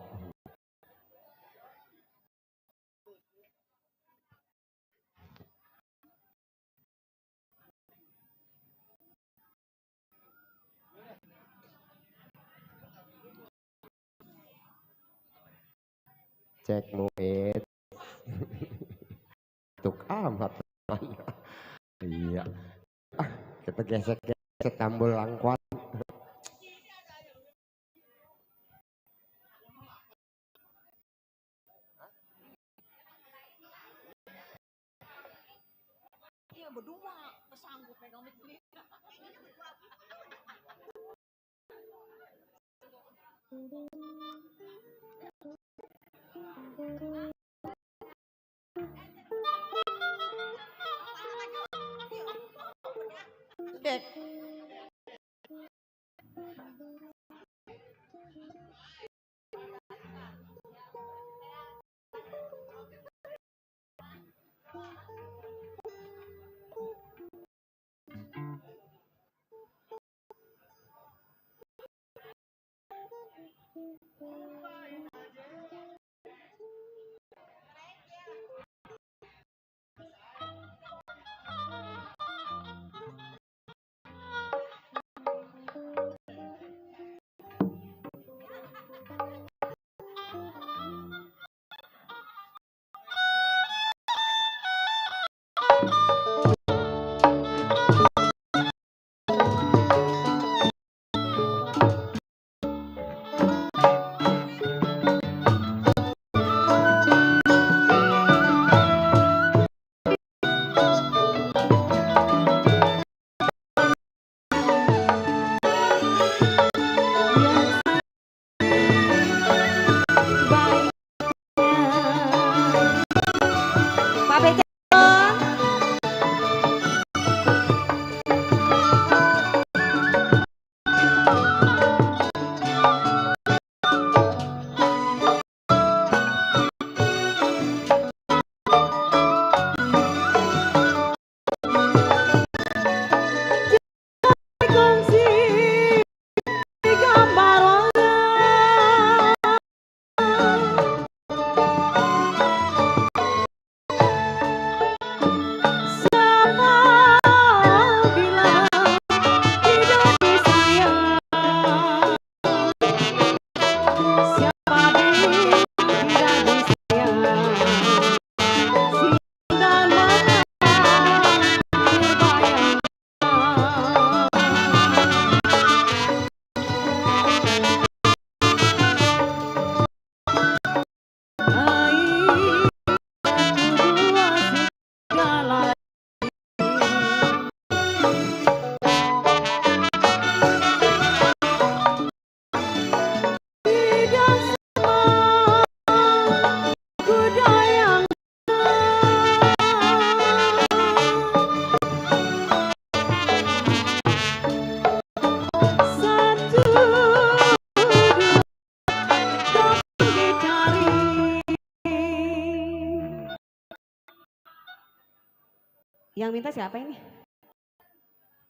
Speaker 2: Cek muid. Tuk amat. Iya. Kita gesek setambul langkuan.
Speaker 4: Iya berdua sanggup pegang mic sendiri. Dek. Yang minta siapa ini?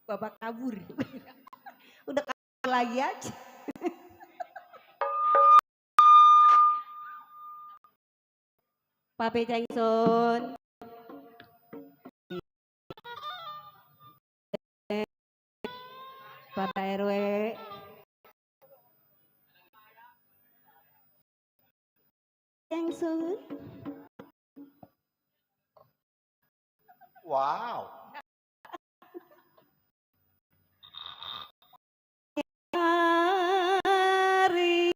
Speaker 4: Bapak kabur. Udah kabur lagi aja. Pape Cengsun. pada RW. Yang sun.
Speaker 5: Wow.
Speaker 4: Hari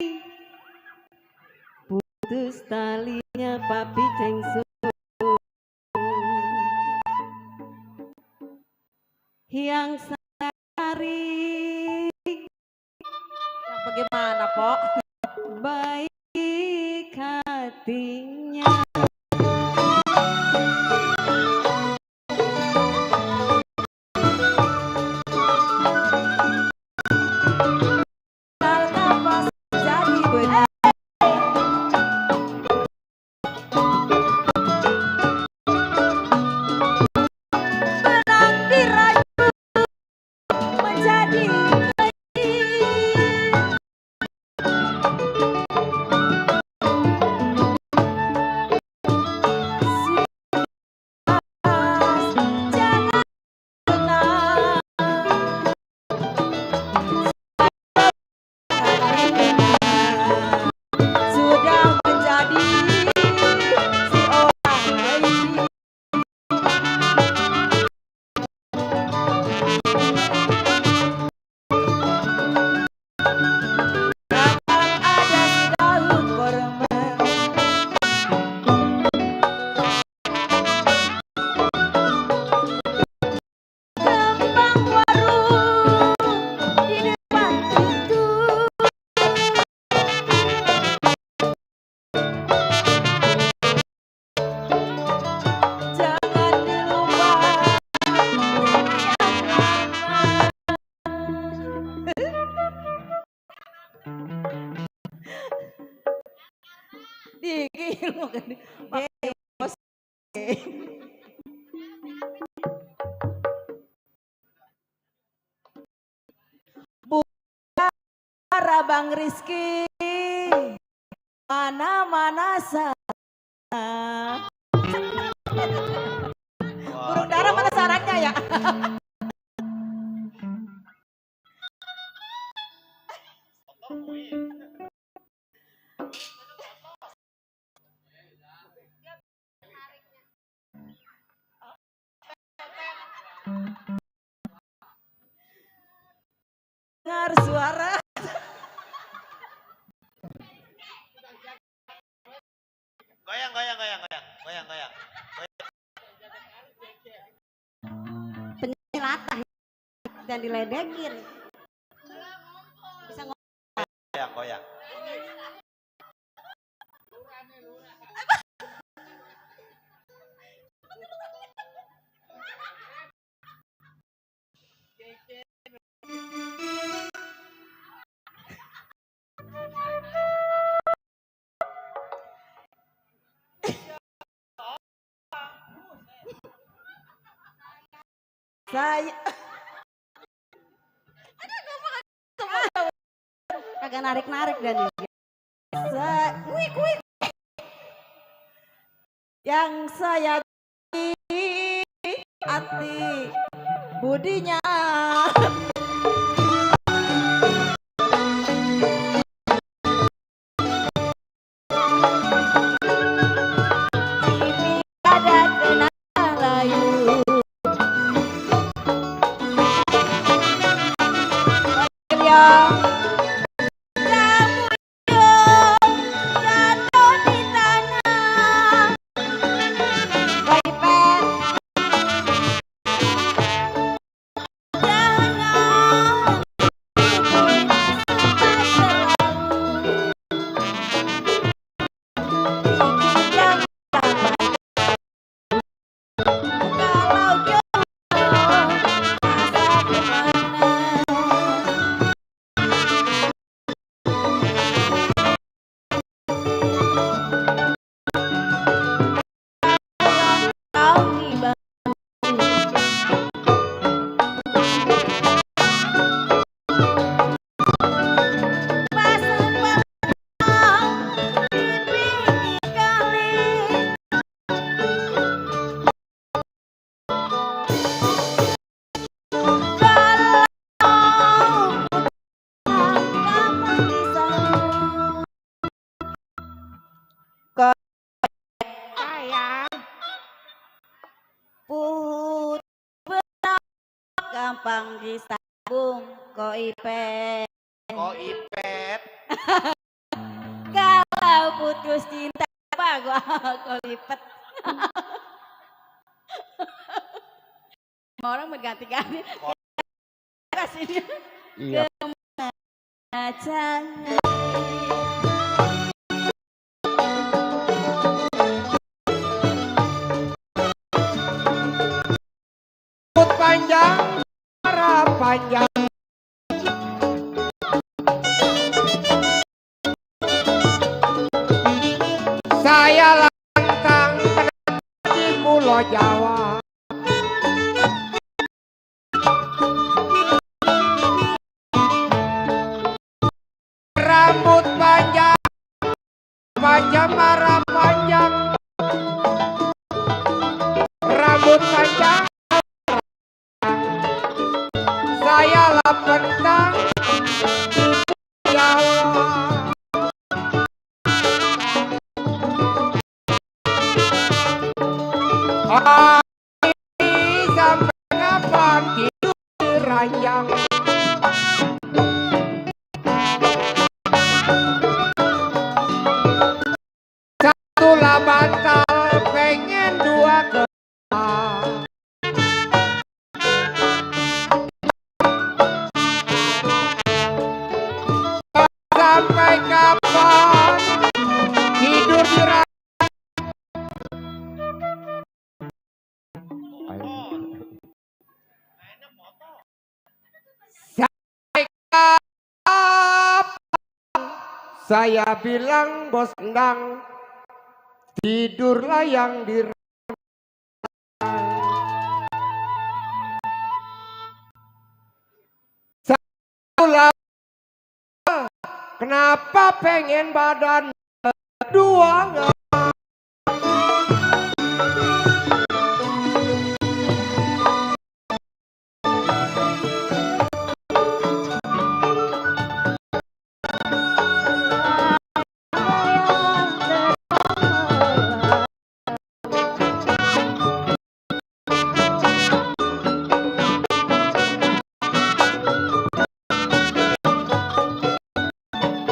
Speaker 4: putus talinya papi cengsun. Yang sehari yang bagaimana Pok? Baik hatinya. Bang Rizky mana sana burung dara mana sarangnya ya. Dengar suara
Speaker 5: goyang.
Speaker 4: penyelatah dan diledekin. Bisa
Speaker 5: Goyang.
Speaker 4: saya kagak narik dan kuik yang saya hati budinya ini ada kenang layu jangan panggil sabung ko ipet.
Speaker 5: Kok ipet?
Speaker 4: Kalau putus cinta apa gua ko lipet. Orang mengganti-ganti. Kasih
Speaker 2: Iya.
Speaker 4: jangan.
Speaker 2: Rambut panjang, marah panjang. Saya lantang di Pulau Jawa. Rambut panjang, panjang marah panjang. Rambut panjang, saya lapentang di Jawa. Sampai kapan hidup ranjang? Satu lah bantal, pengen dua kepala. Sampai kapan hidup di ranjang? Saya bilang bos endang, tidurlah yang di ranjang. Satu lah, kenapa pengen badan dua?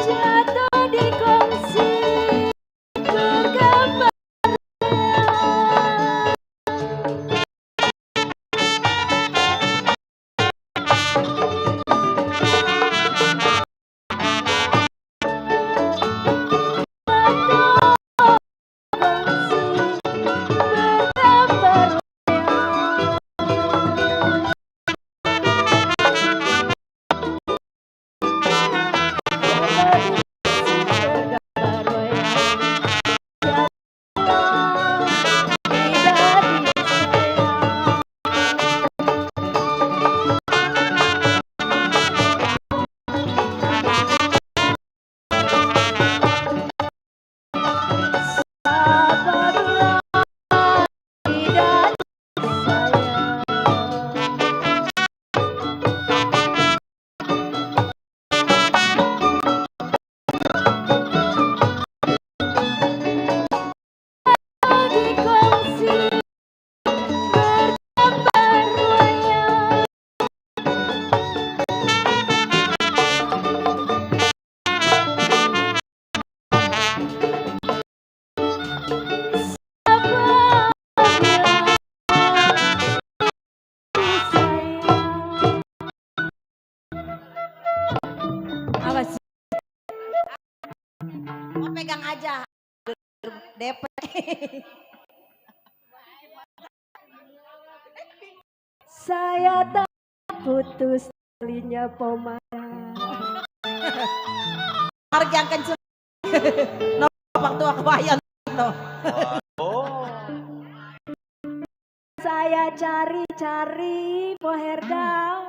Speaker 6: Jatuh di kongsi kegambar.
Speaker 4: pegang aja. DP.
Speaker 6: Saya tak putus talinya pemarah.
Speaker 4: Harga yang kenceng. No, bang tua kebayang. No.
Speaker 6: Saya cari-cari Poherda.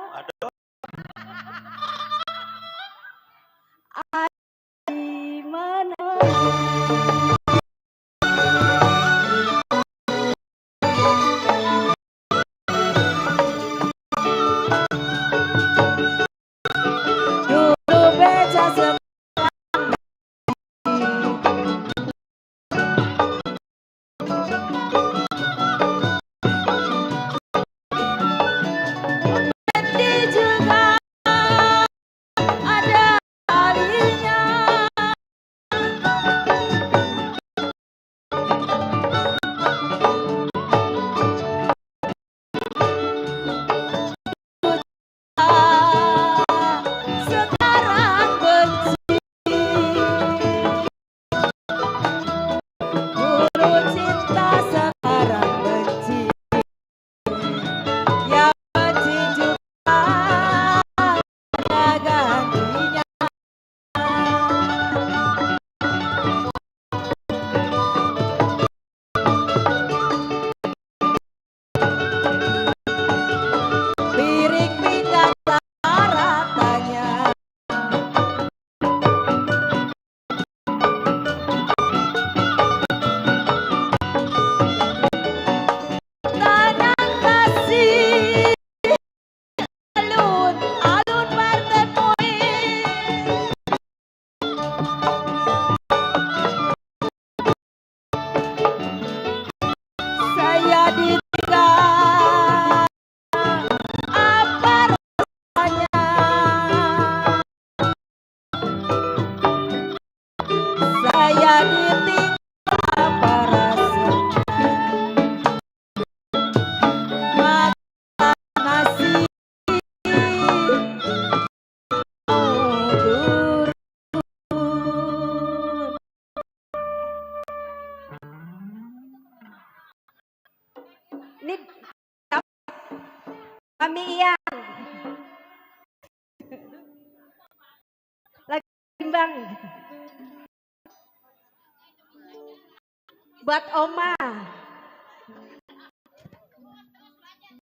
Speaker 6: Di mana?
Speaker 4: Dulu beca sekarang. Di turun.
Speaker 6: Ini Mami Iyang. Lagi timbang. Buat Oma.
Speaker 4: Sampai hatimu melupakan janji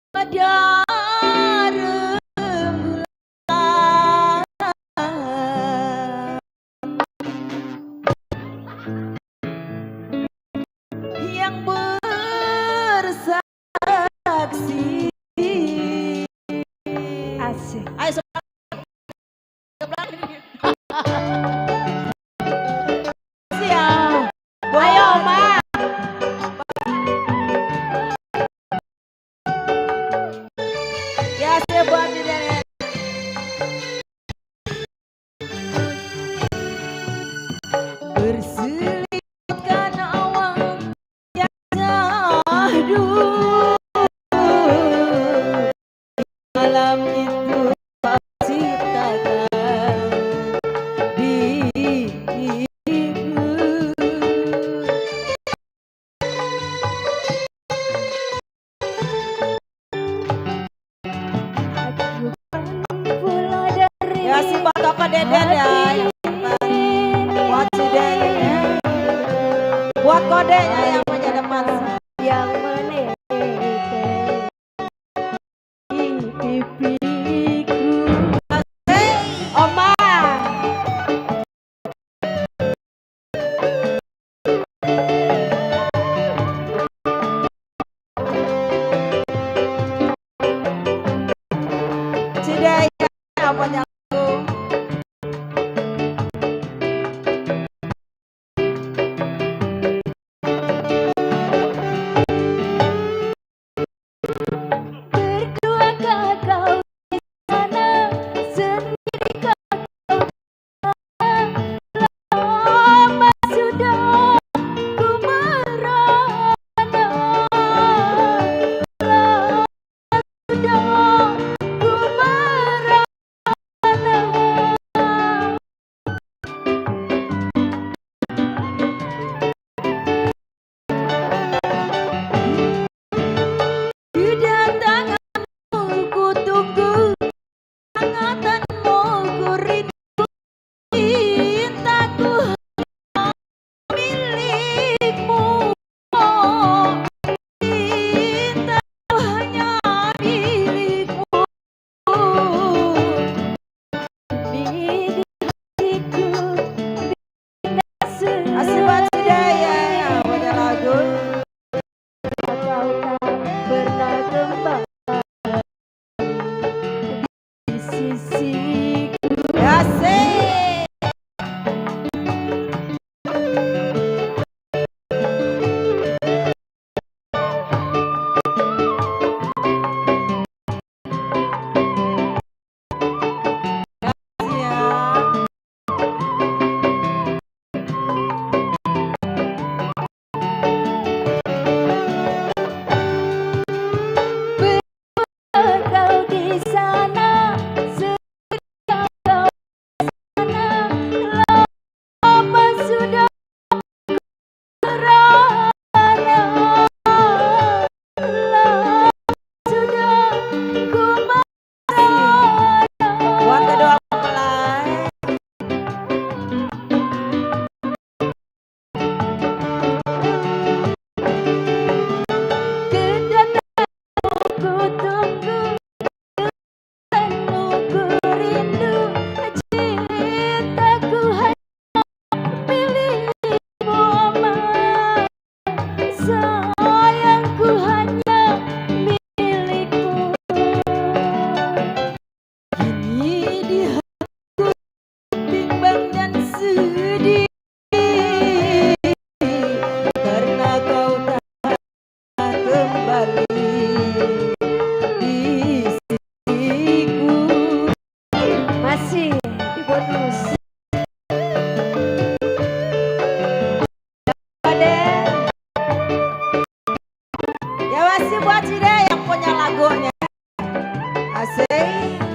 Speaker 4: pada rembulan yang bersaksi.
Speaker 6: Asik.
Speaker 4: Ayo sebelah. Siap. Ayo, Ma. Ya, siap buat Deden. Berselitkan awan yang syahdu, malam itu pasti takkan diriku.
Speaker 6: Pula dari
Speaker 4: Ya, si buat Koko Deden ya. Buat si Deden ya. Buat kodenya yang punya depan.
Speaker 6: yang meneteh di pipiku.
Speaker 4: Oma. Cidaya apa jago?
Speaker 6: Berduakah kau
Speaker 4: Asik.